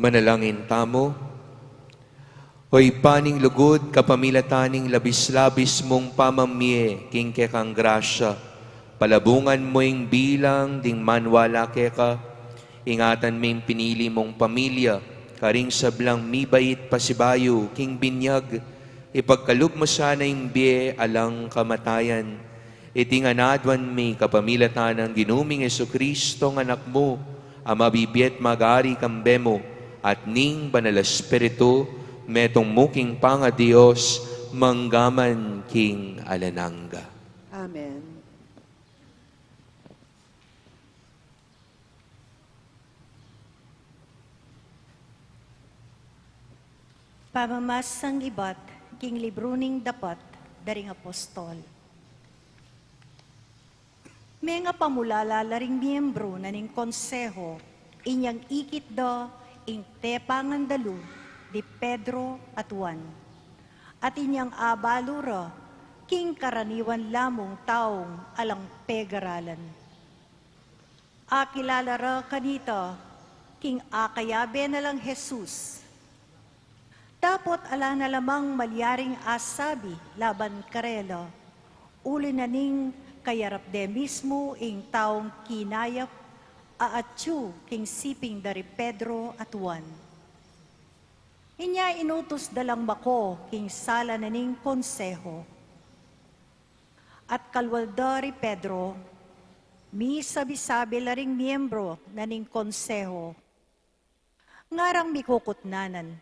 Manalangin tamu. O Ibpa ning lugud, kapamilatan ning labis-labis mung pamamie king kekang grasya, palabungan mu ing bilang ding maniwala keka, ingatan me ing pinili mung pamilya, karing sablang mibait pasibayu king binyag, ipagkalub mu sana ing bie alang kamatayan. Iti ngan aduan mi kapamilatan nang Ginu ming Jesucristo, a Anak mu, a mabibie at mag-ari kambe mu, at ning Banal a Espiritu, metung mu king pangaDios, mangga man king alang angga. Amen. Pamamasang ibat king libru ning Dapat da ring Apostol. Mengapamulala la ring miembru na ning konseho, inyang ikit da ing tepa ngan dalu di Pedro at Juan. At inyang abalu ra king karaniwan la mung taung alang pegaralan. Akilala ra kanita king akayabe na lang Jesus. Dapot ala na la mang malyaring asabi laban karela, uli na ning kayarap de mismu ing taung kinayap a atyu king siping da ri Pedro at Juan. Inya inutus da lang mako king sala na ning konseho. At kalwal da ri Pedro, misabi-sabi la ring miembro na ning konseho, ngarang mikukutnanan,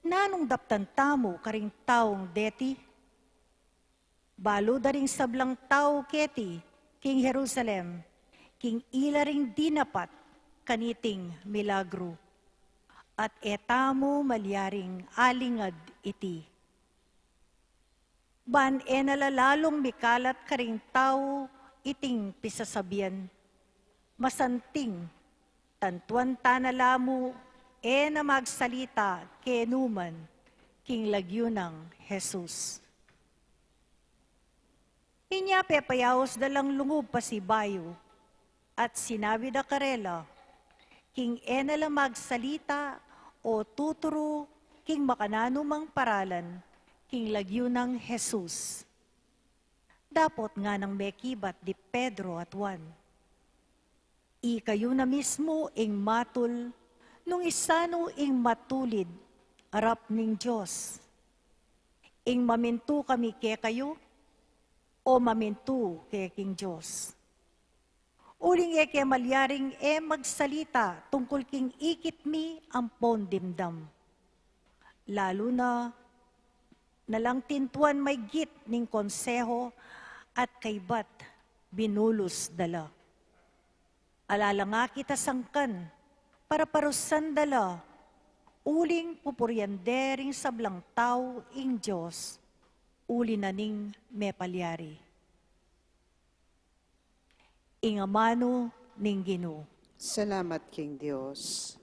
nanung daptan tamu karing taung deti? Balu da ring sablang tau keti king Jerusalem, king ila ring dinapat kaniting milagru, at e tamu malyaring alingad iti. Ban e na la lalung mikalat karing tau iting pisasabian, masanting tantuan ta na la mu e na magsalita kenu man king lagyu nang Jesus. Inya pepayaus da lang lungub pasibayu, at sinabi da karela, king e na la magsalita o tuturu king makananu mang paralan king lagyu nang Jesus. Dapot nganang mekibat di Pedro at Juan, ikayu na mismu ing matul nung isanu ing matulid arap ning Dios. Ing mamintu kami kekayu o mamintu ke king Dios? Uling e ke malyaring e magsalita tungkul king ikit mi ampon dimdam. Lalu na, na lang tintuan maygit ning konseho at kaybat binulus da la. Ala la nga kita sangkan para parusan da la, uling pupurian de ring sablang tau ing Dios, uli na ning mepalyari. Ing amanu ning Ginu. Salamat king Dios.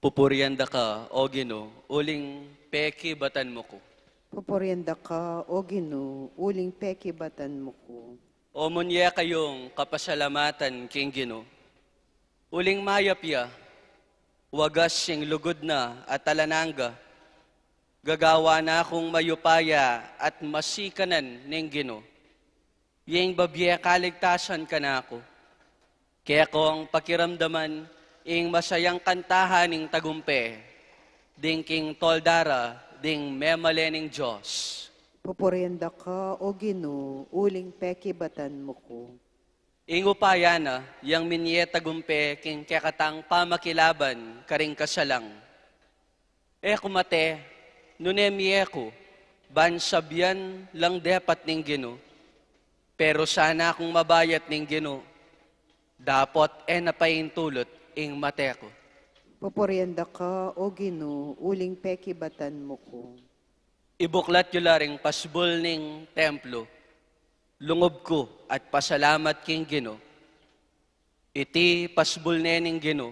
Pupurian da ka, O Ginu, uling pekibatan mu ku. Pupurian da ka, O Ginu, uling pekibatan mu ku. O munye kayung kapasalamatan king Ginu, uling mayap ya, wagas ing lugud na at alang angga. Gagawan na kung mayupaya at masikanan ning Ginu. Ing babie kaligtasan kanaku. Kekong pakiramdaman ing masayang kantahan ning tagumpe, ding king tolda ra ding memalen ning Dios. Pupurian da ka, O Ginu, uling pekibatan mu ku. Ing upaya na yang minye tagumpe king kekatang pamakilaban karing kasalang. E ku mate, nune mie ku, ban sabian lang depat ning Ginu. Pero sana kung mabayat ning Ginu, dapot e na paintulut ing mate ku. Pupurian da ka, O Ginu, uling pekibatan mu ku. Ibuklat yu la ring pasbul ning templu, lungub ku at pasalamat king Ginu. Iti pasbul ne ning Ginu,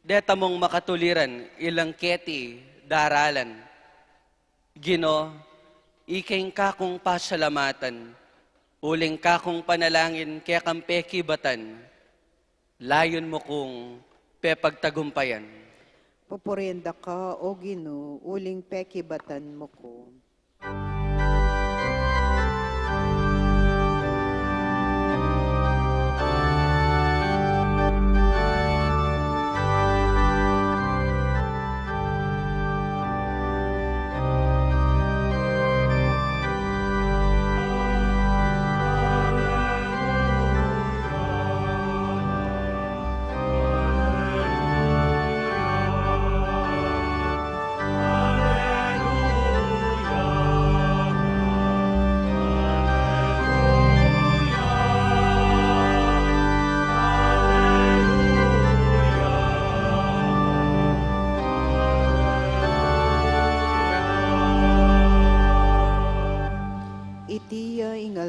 deta mung makatuliran ilang keti daralan. Ginu, ika ing kakung pasalamatan, uling kakung panalangin kekang pekibatan, layun mu kung pepagtagumpayan. Pupurian da ka, O Ginu, uling pekibatan mu ku.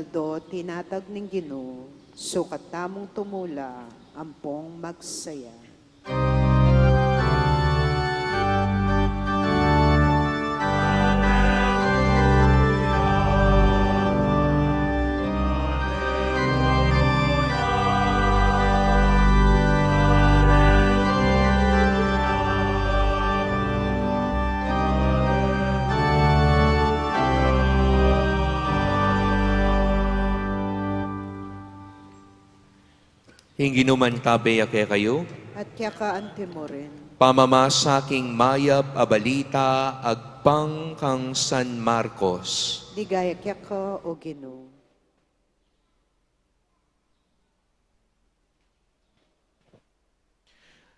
Do tinatag ning Ginu, sukat tamung tumula, ampong magsaya. Ing Ginu mantabe ya kekayu. At keka antimurin. Pamamasa king mayap a balita agpang kang San Marcos. Ligaya keka, O Ginu.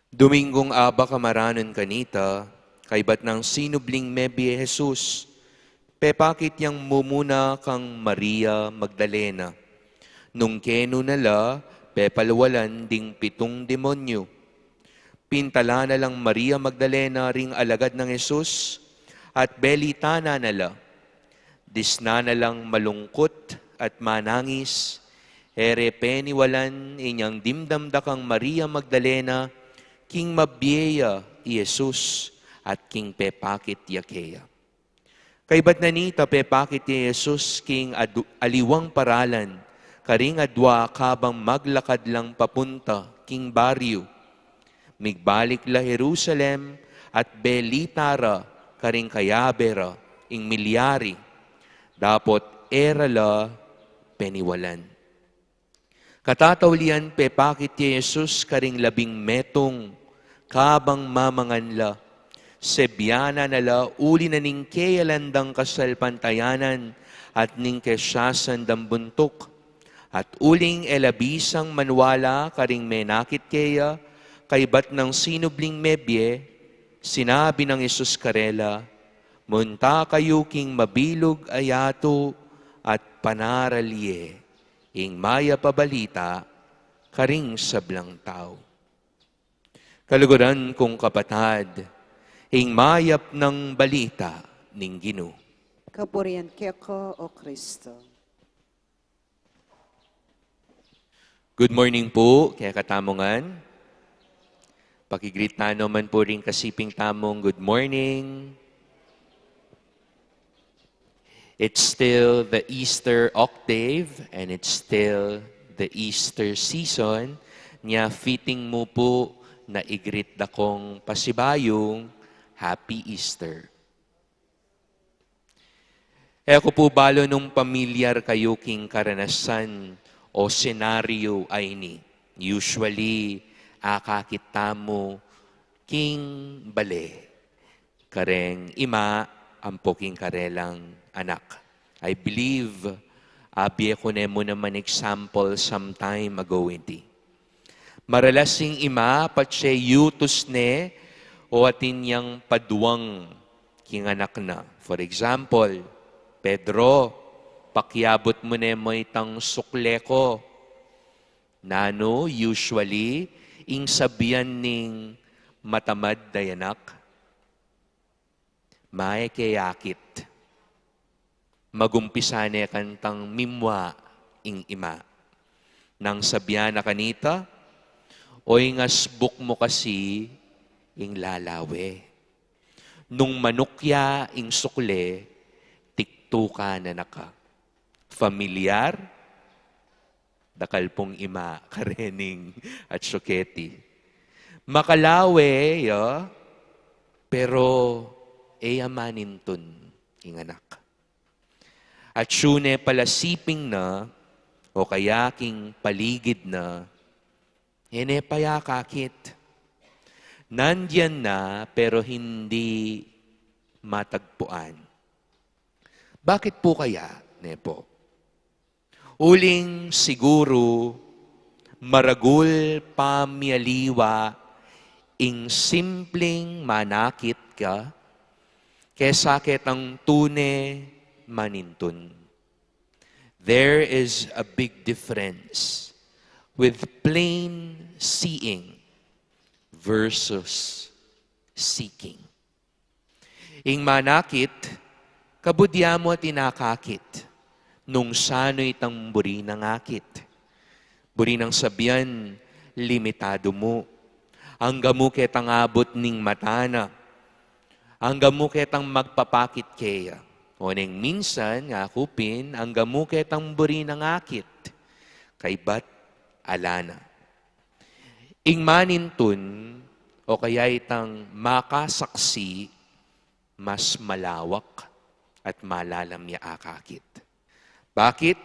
Dominggung abak a maranun kanita, kaybat nang sinubling mebie Jesus, pepakit yang mumuna kang Maria Magdalena. Nung kenu na la, pepalwalan ding pitung demonyu. Pintala na lang Maria Magdalena ring alagad nang Jesus, at belita na na la. Disna na lang malungkut at manangis, e re peniwalan inyang dimdam da kang Maria Magdalena, king mabie ya i Jesus at king pepakit ya keya. Kaybat na nita, pepakit ya i Jesus king adu-, aliwang paralan, karing adwa kabang maglakad lang papunta king baryu. Migbalik la Jerusalem at belita ra karing kayabe ra ing milyari, dapot e ra la peniwalan. Katataulian, pepakit ya i Jesus karing labing metung, kabang mamangan la. Sebianan na la uli na ning keyalan dang kasalpantayanan at ning kesasan dang buntuk. At uling e la bisang maniwala karing menakit keya, kaybat nang sinubling mebie, sinabi nang Jesus karela, "Munta kayu king mabilug a yatu at panaral ye ing mayap a balita karing sablang tau." Kaluguran kung kapatad, ing mayap nang balita ning Ginu. Kapurian keka, O Kristo. Good morning pu kekatamu ngan. Paki-greet tana man pu ring kasiping tamung good morning. It's still the Easter octave and it's still the Easter season. Nya fitting mu pu na i-greet da kong pasibayung Happy Easter. E ku pu balu nung pamilyar kayu king karanasan o senaryo a ini. Usually, akakit tamu king bale, kareng ima ampo king karelang anak. I believe, abie ku ne mu naman example some time ago iti. Maralas ing ima, patse yutus ne o atin yang paduang king anak na. For example, "Pedro, pakiabut mu ne mu itang sukle ku." Nanu, usually, ing sabian ning matamad a anak? "Ma, e ke akit." Magumpisa ne kantang mimua ing ima. Nang sabian na kanita, "O, ing asbuk mu kasi ing lalawe." Nung manukya ing sukle, tiktukan na na ka. Familiar? Dakal pung ima karening atsu keti. Makalawe ya, pero e ya manintun ing anak. Atsu ne pala siping na, o kaya king paligid na, e ne payakakit. Nandiyan na, pero hindi matagpuan. Bakit po kaya, ne po? Uling siguru maragul pamialiwa ing simpleng manakit ka kesa ketang tune manintun. There is a big difference with plain seeing versus seeking. Ing manakit, kabud ya mu atin akakit. Nung sanu itang buri nang akit. Buri nang sabian, limitadu mu. Angga mu ketang abut ning mata na. Angga mu ketang magpapakit keya. O neng minsan, aku pin, angga mu ketang buri nang akit. Kaybat ala na. Ing manintun, o kaya itang makasaksi, mas malawak at malalam ya akakit. Bakit?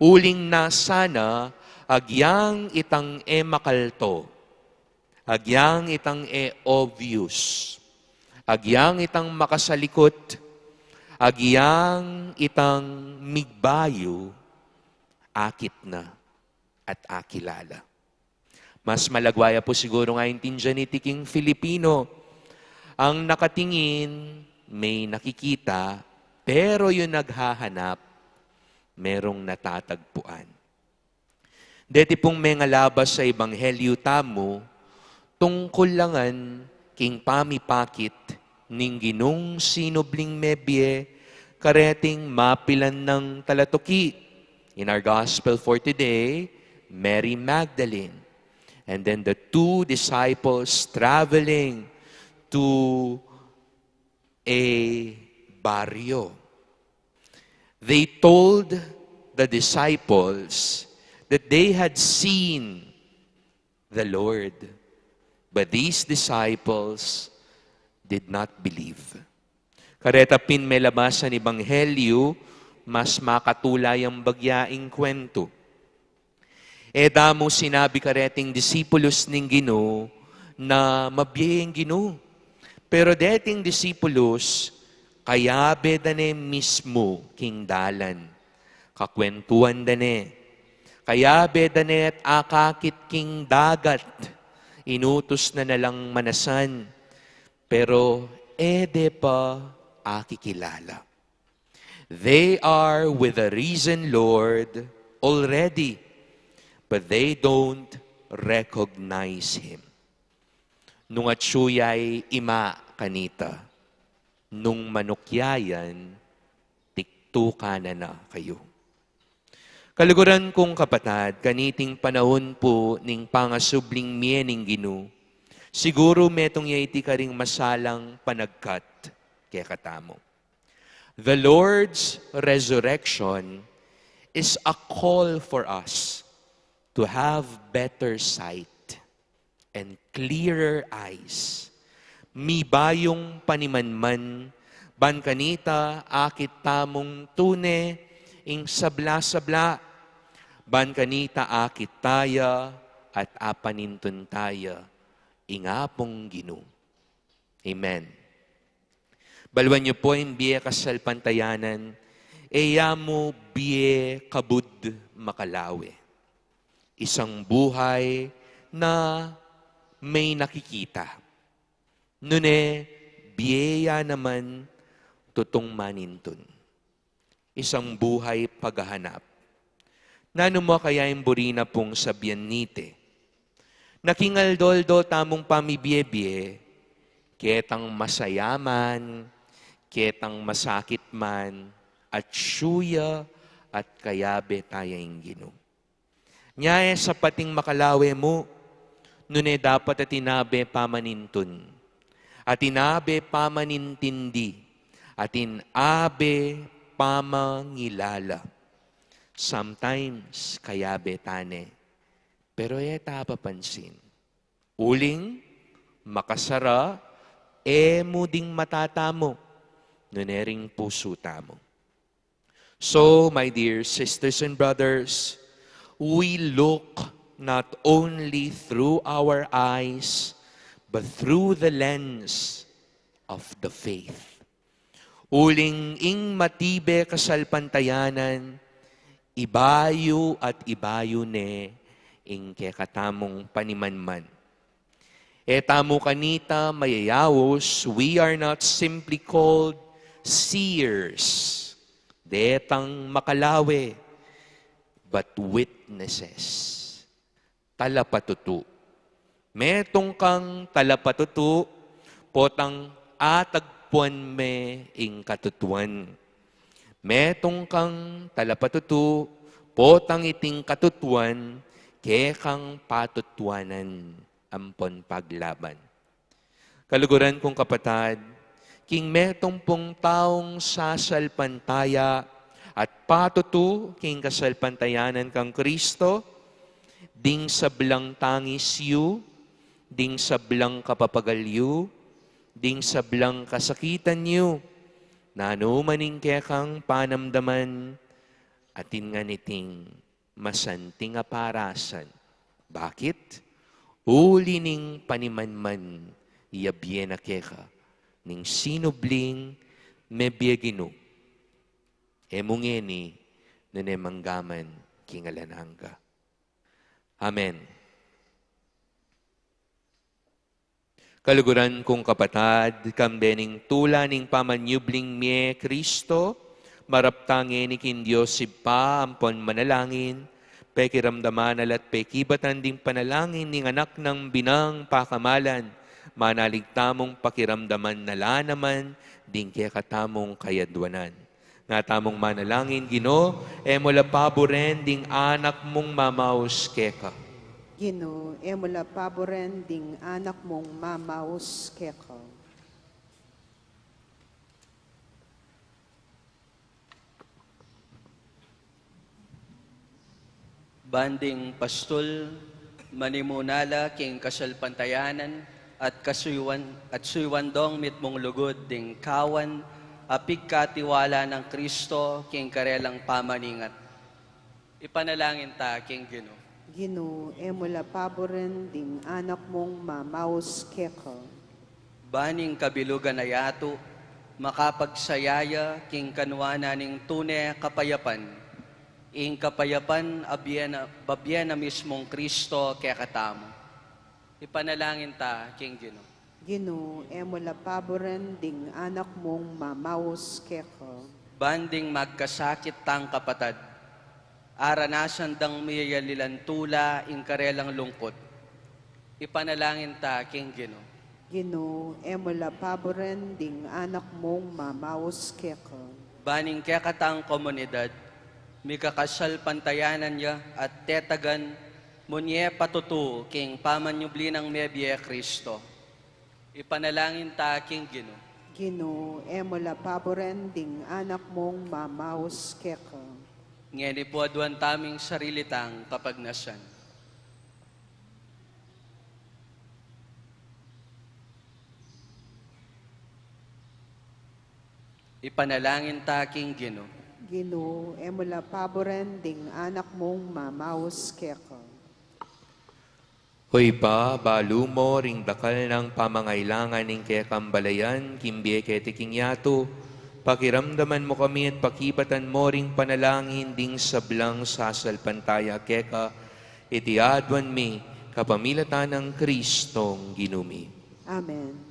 Uling nasa na agyang itang e makalto, agyang itang e obvious, agyang itang makasalikut, agyang itang migbayu, akit na at akilala. Mas malagwa ya pu siguru ngang aintindian iti king Filipino, ang nakatingin, may nakikita, pero yung naghahanap, merong natatagpuan. Deti pung mengalabas a ebanghelyu tamu, tungkul la ngan king pamipakit ning Ginung sinubling mebie kareting mapilan nang talatuki. In our gospel for today, Mary Magdalene. And then the two disciples traveling to a barrio. They told the disciples that they had seen the Lord. But these disciples did not believe. Kareta pin melabasan ebanghelyu, mas makatula yang bagya ing kwentu. E da mu sinabi kareting disipulus ning Ginu na mabie ing Ginu. Pero deting disipulus, kayabe da ne mismu king dalan. Kakwentuan da ne. Kayabe da ne at akakit king dagat. Inutus na na lang manasan. Pero e de pa akikilala. They are with the risen Lord already, but they don't recognize Him. Nung atsu ya'y ima kanita, nung manukyayan, tiktukan na na kayu. Kaluguran kung kapatad, kaniting panaun pu ning pangasubling mie ning Ginu, siguru metung ya iti karing masalang panagkat kekatamu. The Lord's resurrection is a call for us to have better sight and clearer eyes. Mibayung panimanman, ban kanita akit tamung tune ing sabla-sabla, ban kanita akit taya at apanintun taya ing Apung Ginu. Amen. Baluan yu pu ing bie kasalpantayanan, e ya mu bie kabud makalawe. Isang buhay na may nakikita. Nune, bie ya naman tutung manintun. Isang buhay paghahanap. Nanu mu kaya ing buri na pung sabian niti? Na king aldo-aldo tamung pamibie-bie, ketang masaya man, ketang masakit man, atsu ya at kayabe taya ing Ginu. Nya e sapat ing makalawe mu, nune dapat atin abe pamanintun, atin abe pamanintindi, atin abe pamangilala. Sometimes, kayabe ta ne, pero e ta papansin. Uling, makasara, e mu ding mata tamu, nune ring pusu tamu. So, my dear sisters and brothers, we look not only through our eyes, but through the lens of the faith. Uling ing matibe kasalpantayanan, ibayu at ibayu ne ing kekatamung panimanman. E tamu kanita mayayaus, we are not simply called seers, detang makalawe, but witnesses. Talapatutu. Metung kang talapatutu, potang atagpuan me ing katutuan. Metung kang talapatutu, potang iting katutuan, kekang patutuanan ampon paglaban. Kaluguran kung kapatad, king metung pung taung sasalpantaya at patutu king kasalpantayanan kang Kristo, ding sablang tangis yu, ding sablang kapapagal yu, ding sablang kasakitan yu, nanu man ing kekang panamdaman, atin ngan iting masanting a parasan. Bakit? Uli ning panimanman ya bie na keka ning sinubling mebie Ginu. E mu ngeni nune manggaman king alang angga. Amen. Kaluguran kung kapatad, kambe ning tula ning pamanyubling mie Kristo, marap ta ngeni king Dios Ibpa ampon manalangin, pekiramdaman na la't pekibatan ding panalangin ning Anak nang binang pakamalan, manalig tamung pakiramdaman na la naman ding kekatamung kayadwanan. Nga tamung manalangin, Ginu, e mu la paburen ding anak mung mamaus keka. Ginu, e mu la paburen ding anak mung mamaus keka. Ban ding pastul, manimuna la king kasalpantayanan at kasuyuan, at suyuan dong mitmung lugud ding kawan a pigkatiwala nang Kristo king karelang pamaningat. Ipanalangin ta king Ginu. Ginu, e mu la paburen ding anak mung mamaus keka. Ban ing kabilugan a yatu, makapagsaya ya king kanwanan ning tune kapayapan. Ing kapayapan a bie na, babie na mismung Kristo kekatamu. Ipanalangin ta king Ginu. Ginu, e mu la paburen ding anak mung mamaus keka. Ban ding magkasakit tang kapatad, aranasan dang miyayalilan tula ing karelang lungkut. Ipanalangin ta king Ginu. Ginu, e mu la paburen ding anak mung mamaus keka. Ban ing kekatang komunidad, mikakasalpantayanan ya at tetagan mu ne patutu king pamanyubli nang mebie Kristo. Ipanalangin ta king Ginu. Ginu, e mu la paburen ding anak mung mamaus keka. Ngeni pu aduan taming sarili tang kapagnasan. Ipanalangin ta king Ginu. Ginu, e mu la paburen ding anak mung mamaus keka. O Ibpa, balu mo ring dakal nang pamangailangan ning kekang balayan, king bie keti king yatu, pakiramdaman mu kami at pakibatan mo ring panalangin ding sablang sasalpantaya keka, iti aduan mi kapamilatan nang Kristong Ginu mi. Amen.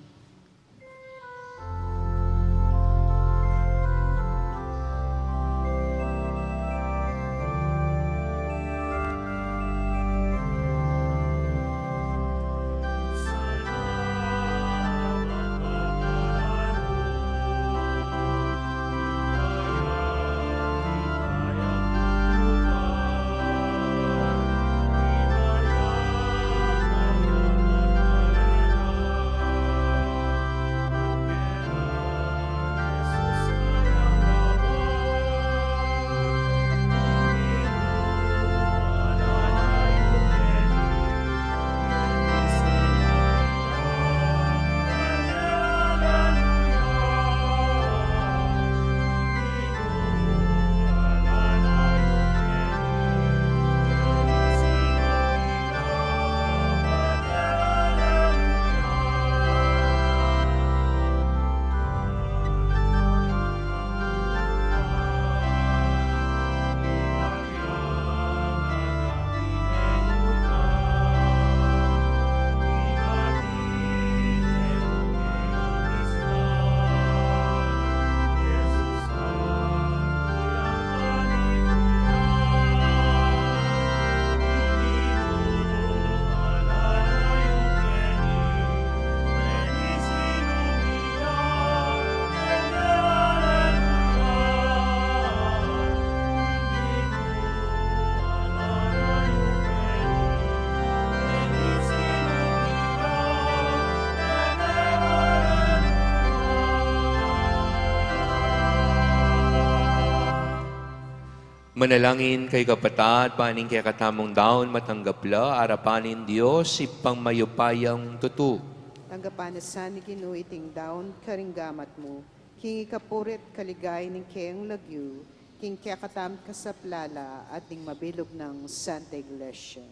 Manalangin kayu, kapatad, ban ing kekatamung daun matanggap la arapan ning Dios, Ibpang mayupayang tutu. Tanggapan na sa ning Ginu iting daun karing gamat mu, king ikapuri't kaligayan ning keyang lagyu, king kekatamung kasaplalan at ning mabilug nang Santa Iglesia.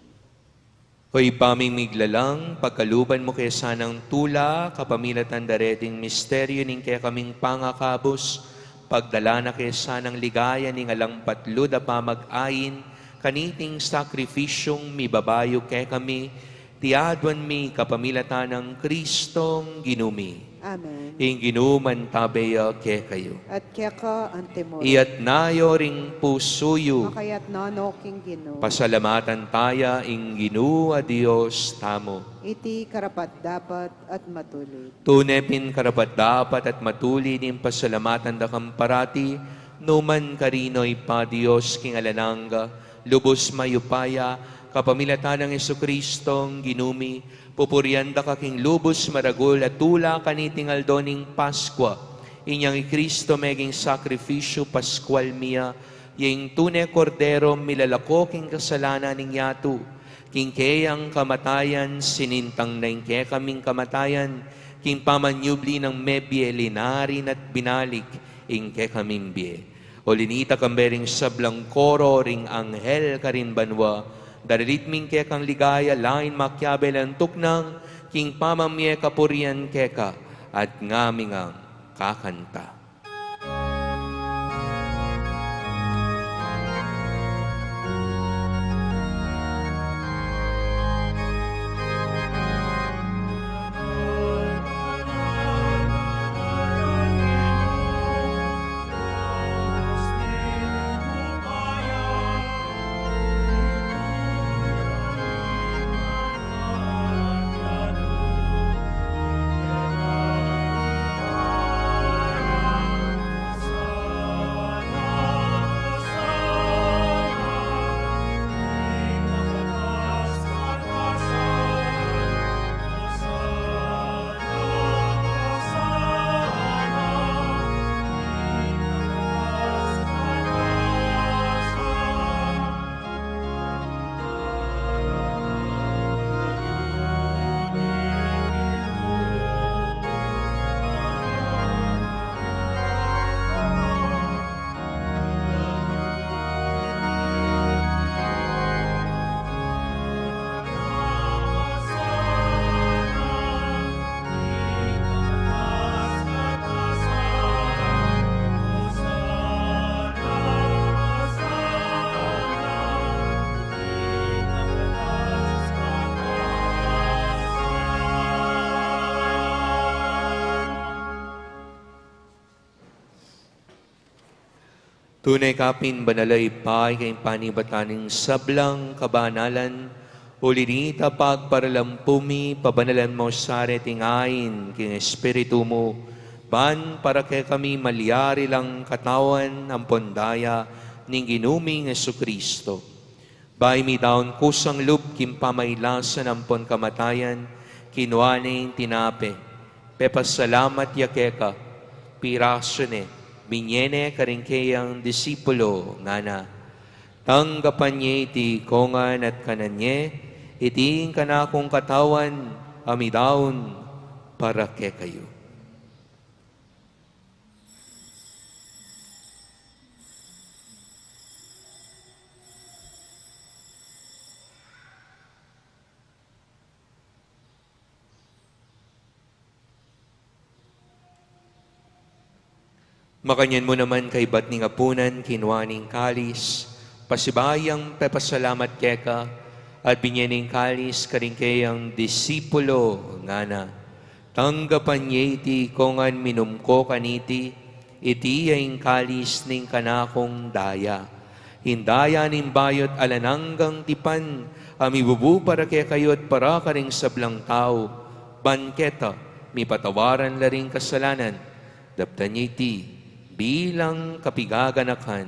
O Ibpa ming miglalang, pagkaluban mu ke sanang tula kapamilatan da reting misteryu ning kekaming pangakabus, pagdalan na ke sanang ligaya ning alang patlud a pamag-ain kaniting sakripisyung mibabayu kekami, iti aduan mi kapamilatan nang Kristong Ginu mi. Amen. Ing Ginu mantabe ya kekayu. At keka antimurin. Iyatas yu ring pusu yu. Makaiyatas no king Ginu. Pasalamatan taya ing Ginu a Dios tamu. Iti karapat-dapat at matulid. Tune pin karapat-dapat at matulid ing pasalamatan da kang parati, nukarin man, Ibpa, Dios king alang angga, lubus mayupaya, kapamilatan nang Jesucristong Ginu mi, pupurian da ka king lubus maragul a tula kaniting aldo ning Paskua. Inyang i Kristo meging sakripisyu paskual mi ya, ya ing tune Kordero milalako king kasalanan ning yatu. King keyang kamatayan, sinintang na ing kekaming kamatayan, king pamanyubli nang mebie, linarin at binalik ing kekaming bie. Uli na nita, kambe ring sablang koro ring anghel karin banua, daralit mi ing kekang ligaya, lain makiabe lang tuknang, king pamamie kapurian keka, at ngaming kakanta. Tune ka pin banal a Ibpa, ika ing panibatan ning sablang kabanalan, uli na nita pagparalampu mi, pabanalan mu sa reting ain king Espiritu mu, ban para kekami malyari lang katawan ampon daya ning Ginu ming Jesucristo. Bayu midaun kusang lub king pamailasan ampon kamatayan, kinua ne ing tinape, pepasalamat ya keka, pirasu ne, binye ne karing keyang disipulo, ngana: Tanggapan ye iti ikongan at kanan ye, iti ing kanakung katawan a midaun para kekayu. Makanyan mu naman kaibat ning apunan, kinua ne ing kalis, pasibayu yang pepasalamat keka, at binye ne ing kalis karing keyang disipulo, ngana: Tanggapan ye iti ikongan, minum ko kaniti, iti ya ing kalis ning kanakung daya, ing daya ning bayu't alang anggang tipan, a mibubu para kekayu at para karing sablang tau, ban keta mipatawaran la ring kasalanan. Daptan ye iti bilang kapigaganakan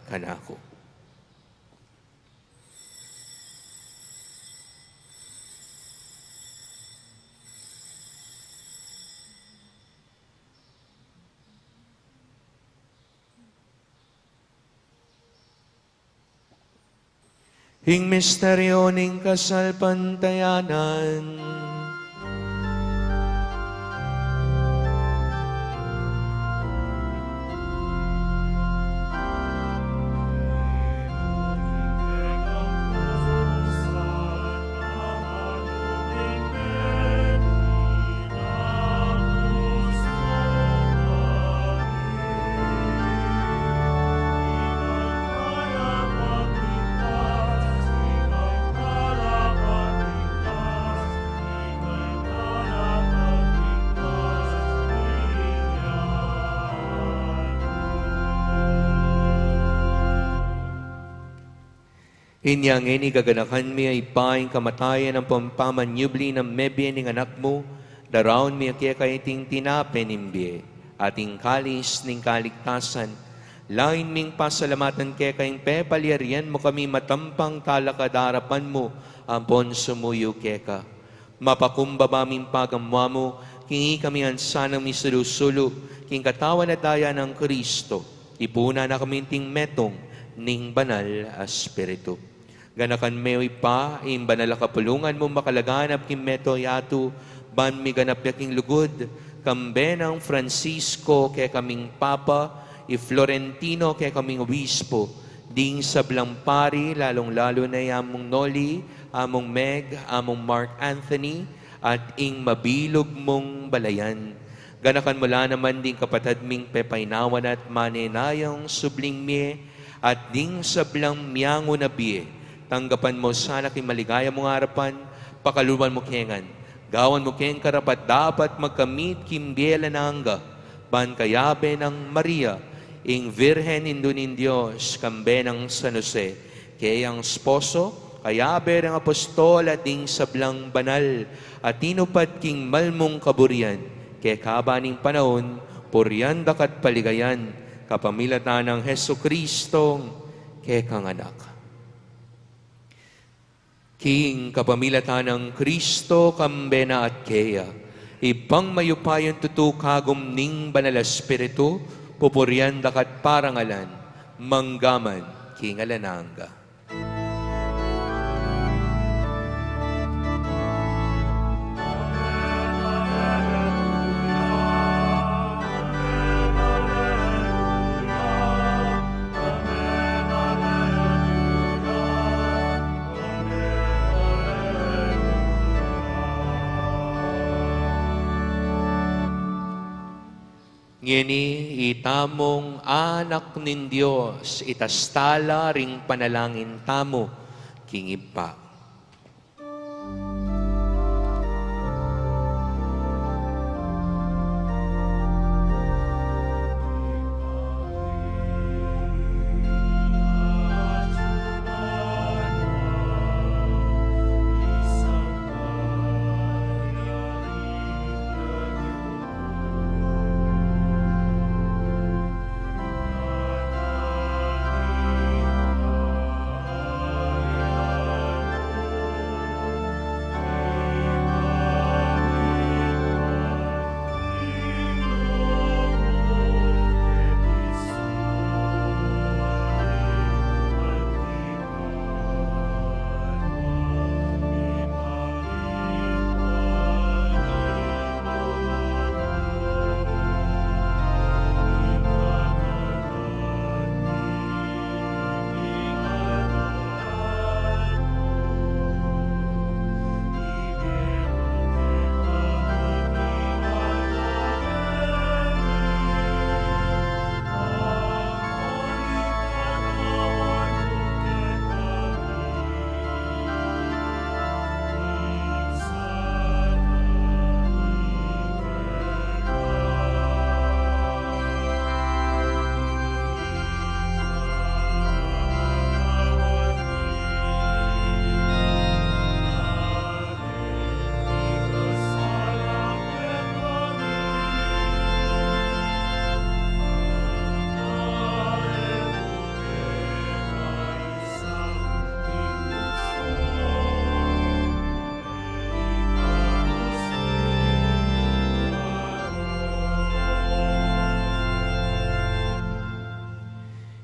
kanaku. Ing misteryo ning kasalpantayanan. Inya ngeni gaganakan mi, Ibpa, ing kamatayan ampong pamanyubli nang mebie ning Anak mu, daraun mi keka iting tinape ning bie at ing kalis ning kaligtasan. Lain ming pasalamatan keka ing pepalyarian mu kami matampang talakad king arapan mu ampon sumuyu keka. Mapakumbaba ming pagamuan mu, king ikami ngan sanang misulu-sulu king katawan at daya nang Kristo, ipunan na kami king metung ning Banal a Espiritu. Ganakan me, Ibpa, ing banal a kapulungan mu makalaganap king mabilug a yatu, ban miganap ya king lugud, kambe nang Francisco kekaming Papa, i Florentino kekaming Obispo, ding sablang pari, lalung-lalu na i Among Noli, Among Meg, Among Mark Anthony, at ing mabilug mung balayan. Ganakan mu la naman ding kapatad ming pepaynawan at manenayang subling mie, at ding sablang miangu na bie. Tanggapan mu sana king maligaya mung arapan, pakaluluan mu ke ngan. Gawan mu keng karapat-dapat magkamit king bie alang angga, ban kayabe nang Maria, ing Virgen Indu ning Dios, kambe nang San Jose, keyang esposo, kayabe reng apostol at ding sablang banal a tinupad king mal mung kaburian, kekaba ning panaun, purian da ka at paligayan, kapamilatan nang Jesucristo, kekang Anak. King kapamilatan nang Kristo, kambe na at keya, Ibpang mayupayang tutu, kagum ning Banal a Espiritu, pupurian da ka at parangalan, mangga man king alang angga. Ngeni, itamung anak ning Dios, itas tala ring panalangin tamu king Ibpa.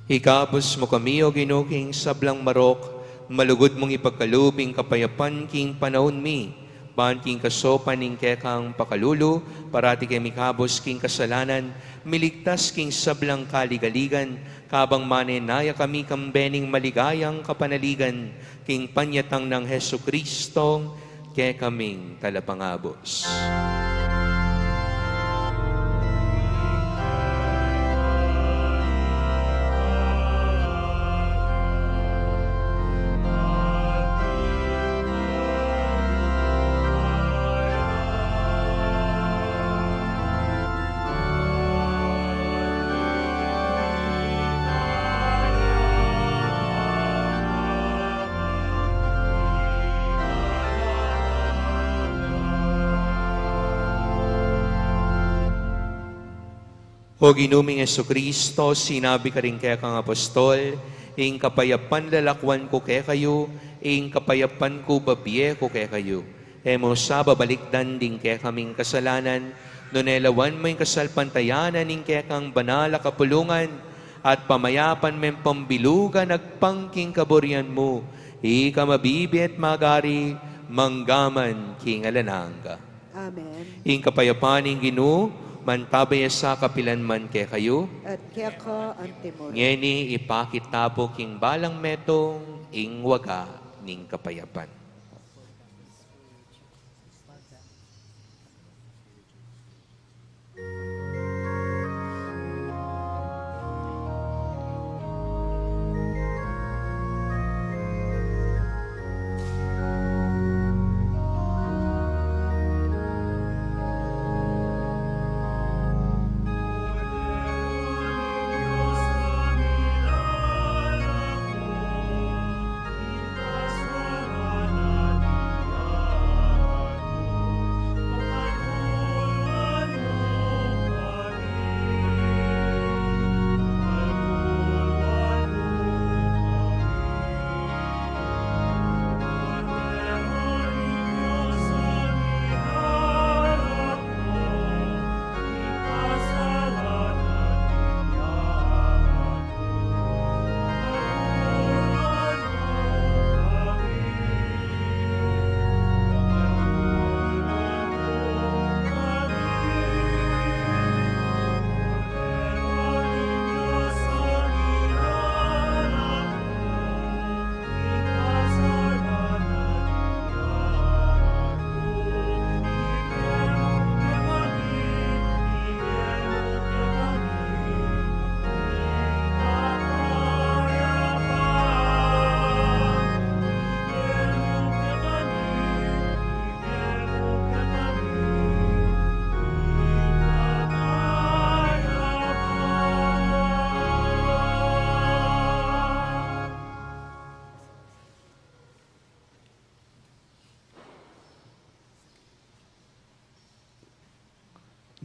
Ikabus mu kami, O Ginu, king sablang marok, Malugud mung ipagkalub ing kapayapan king panaun mi, ban king kasaupan ning kekang pakalulu, parati ke mikabus king kasalanan, miligtas king sablang kaligaligan, kabang manenaya kami kambe ning maligayang kapanaligan, king panyatang nang Jesucristo, kekaming talapangabus. O Ginu ming Jesucristo, sinabi ka ring kekang apostol, ing kapayapan lalakwan ku kekayu, ing kapayapan ku babie ku kekayu. E mu sa babalikdan ding kekaming kasalanan, nune lawan mu ing kasalpantayanan ning kekang banal a kapulungan, at pamayapan meng pambilugan agpang king kaburian mu, ika mabibie at magari, manggaman king alang angga. Amen. Ing kapayapan ning Ginu, mantabe ya sa kapilan man kekayu. At keka antimurin. Ngeni ipakit tamu king balang metung ing waga ning kapayapan.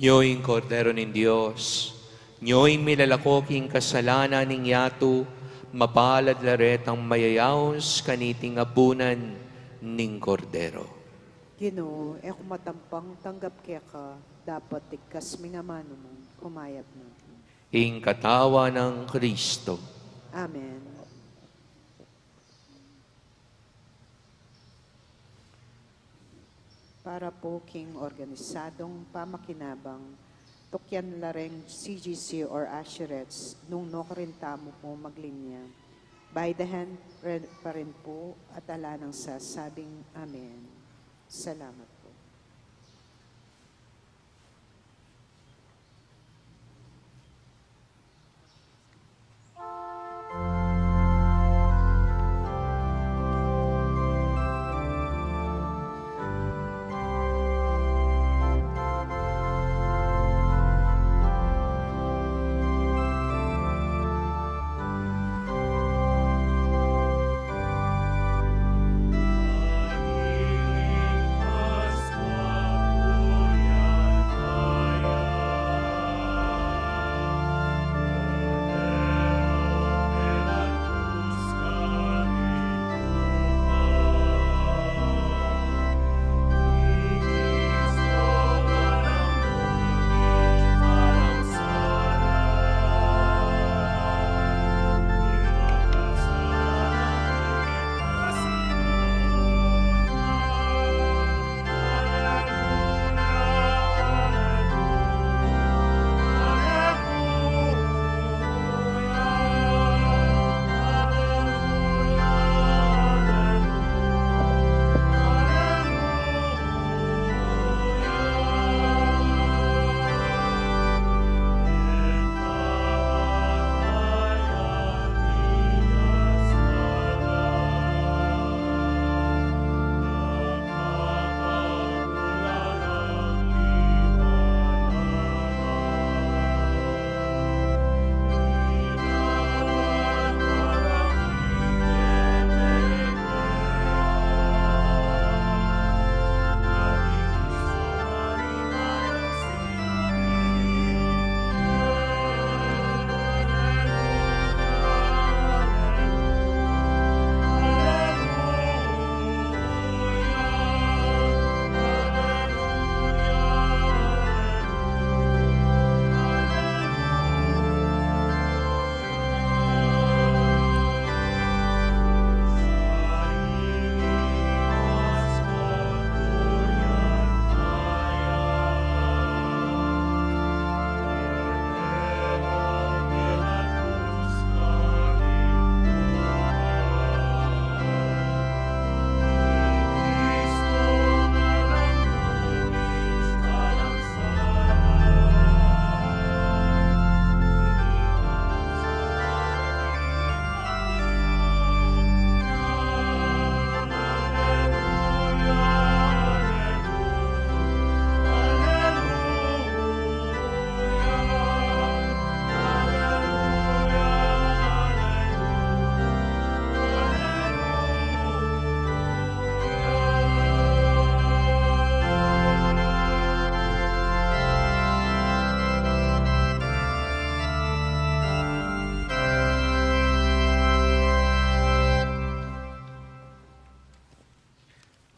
Nyo ing Kordero ning Dios, nyo ing milalako king kasalanan ning yatu, mapalad la retang mayayaus kaniting apunan ning Kordero. Ginu, e ku matampang tanggap keka, dapot igkas mu ing amanu mu, kumayap na. Ing katawan nang Kristo. Amen. Para pu king organisadong pamakinabang, tukyan la reng C G C or usherettes nung nukarin tamu pu maglinya. By the hand re-, pa rin pu at ala nang sasabing amen. Salamat pu.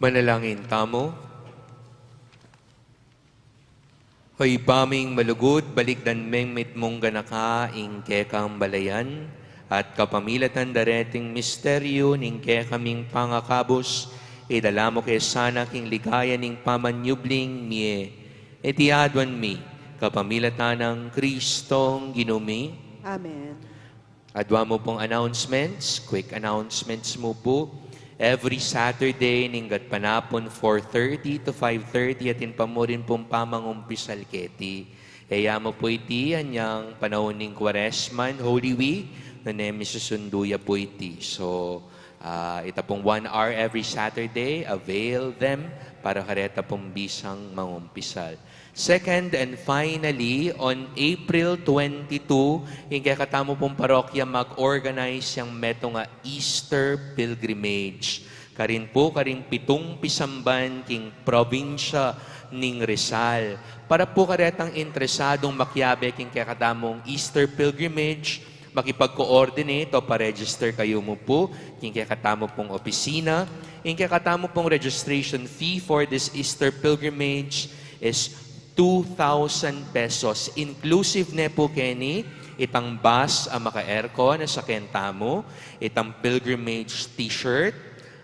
Manalangin tamu. O Ibpa ming malugud, balikdan meng mitmung ganaka ing kekang balayan, at kapamilatan dareting misteryu ning kekaming pangakabus, idala mu ke sana king ligaya ning pamanyubling mie. Iti aduan mi kapamilatan nang Kristong Ginu mi. Amen. Adwa mu pung announcements, quick announcements mu pu. Every Saturday, ning gatpanapun, four thirty to five thirty, atin pa mu rin pung pamangumpisal keti. E ya mu pu iti anyang panaun ning Kwaresma, Holy Week, nune misusundu ya pu iti. So, ah, ita pung one hour every Saturday, avail them para kareta pung bisang mangumpisal. Second and finally, on April twenty-two, ing kekatamu pung parokya mag-organize yang metung a Easter pilgrimage. Karin pu, karing pitung pisamban king probinsya ning Rizal. Para pu karetang interesadung makiabe king kekatamung Easter pilgrimage, makipag-coordinate o pa-register kayu mu pu king kekatamu pung opisina. Ing kekatamu pung registration fee for this Easter pilgrimage is two thousand pesos. Inclusive ne pu keni itang bus a maka-aircon a sakyan tamu, itang pilgrimage t-shirt,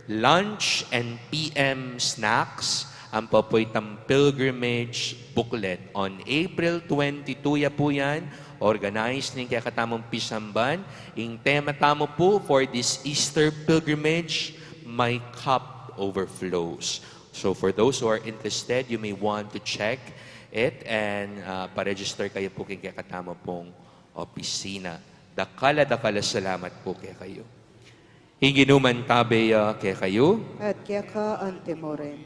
lunch and P M snacks, ampo pu itang pilgrimage booklet. On April twenty-two ya pu yan, organized ning kekatamung pisamban. Ing tema tamu pu for this Easter pilgrimage, My Cup Overflows. So for those who are interested, you may want to check it and, ah, pa-register kayu pu king kekatamu pung opisina. Dakal a dakal a salamat pu kekayu. Ing Ginu mantabe ya kekayu. At keka anti mu rin.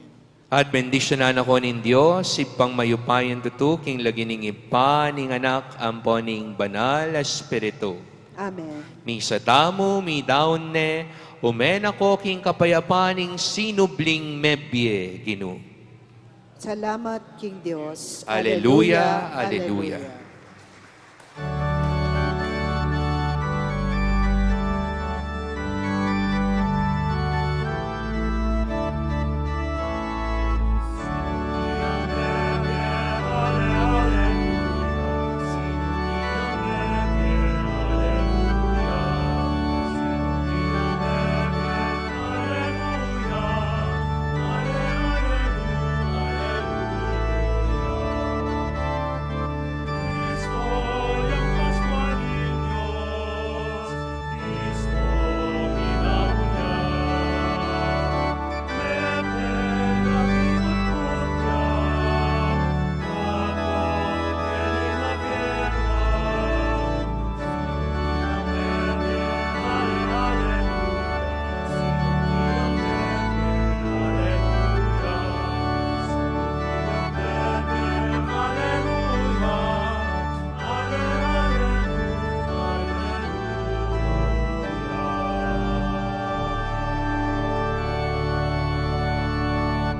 At bendisyunan na ko ning Dios, Ibpang mayupayang tutu, king lagyu ning Ibpa, ning Anak, ampo ning Banal a Espiritu. Amen. Misa tamu midaun ne, ume na ko king kapayapan ning sinubling mebie, Ginu. Salamat king Dios. Aleluya, aleluya.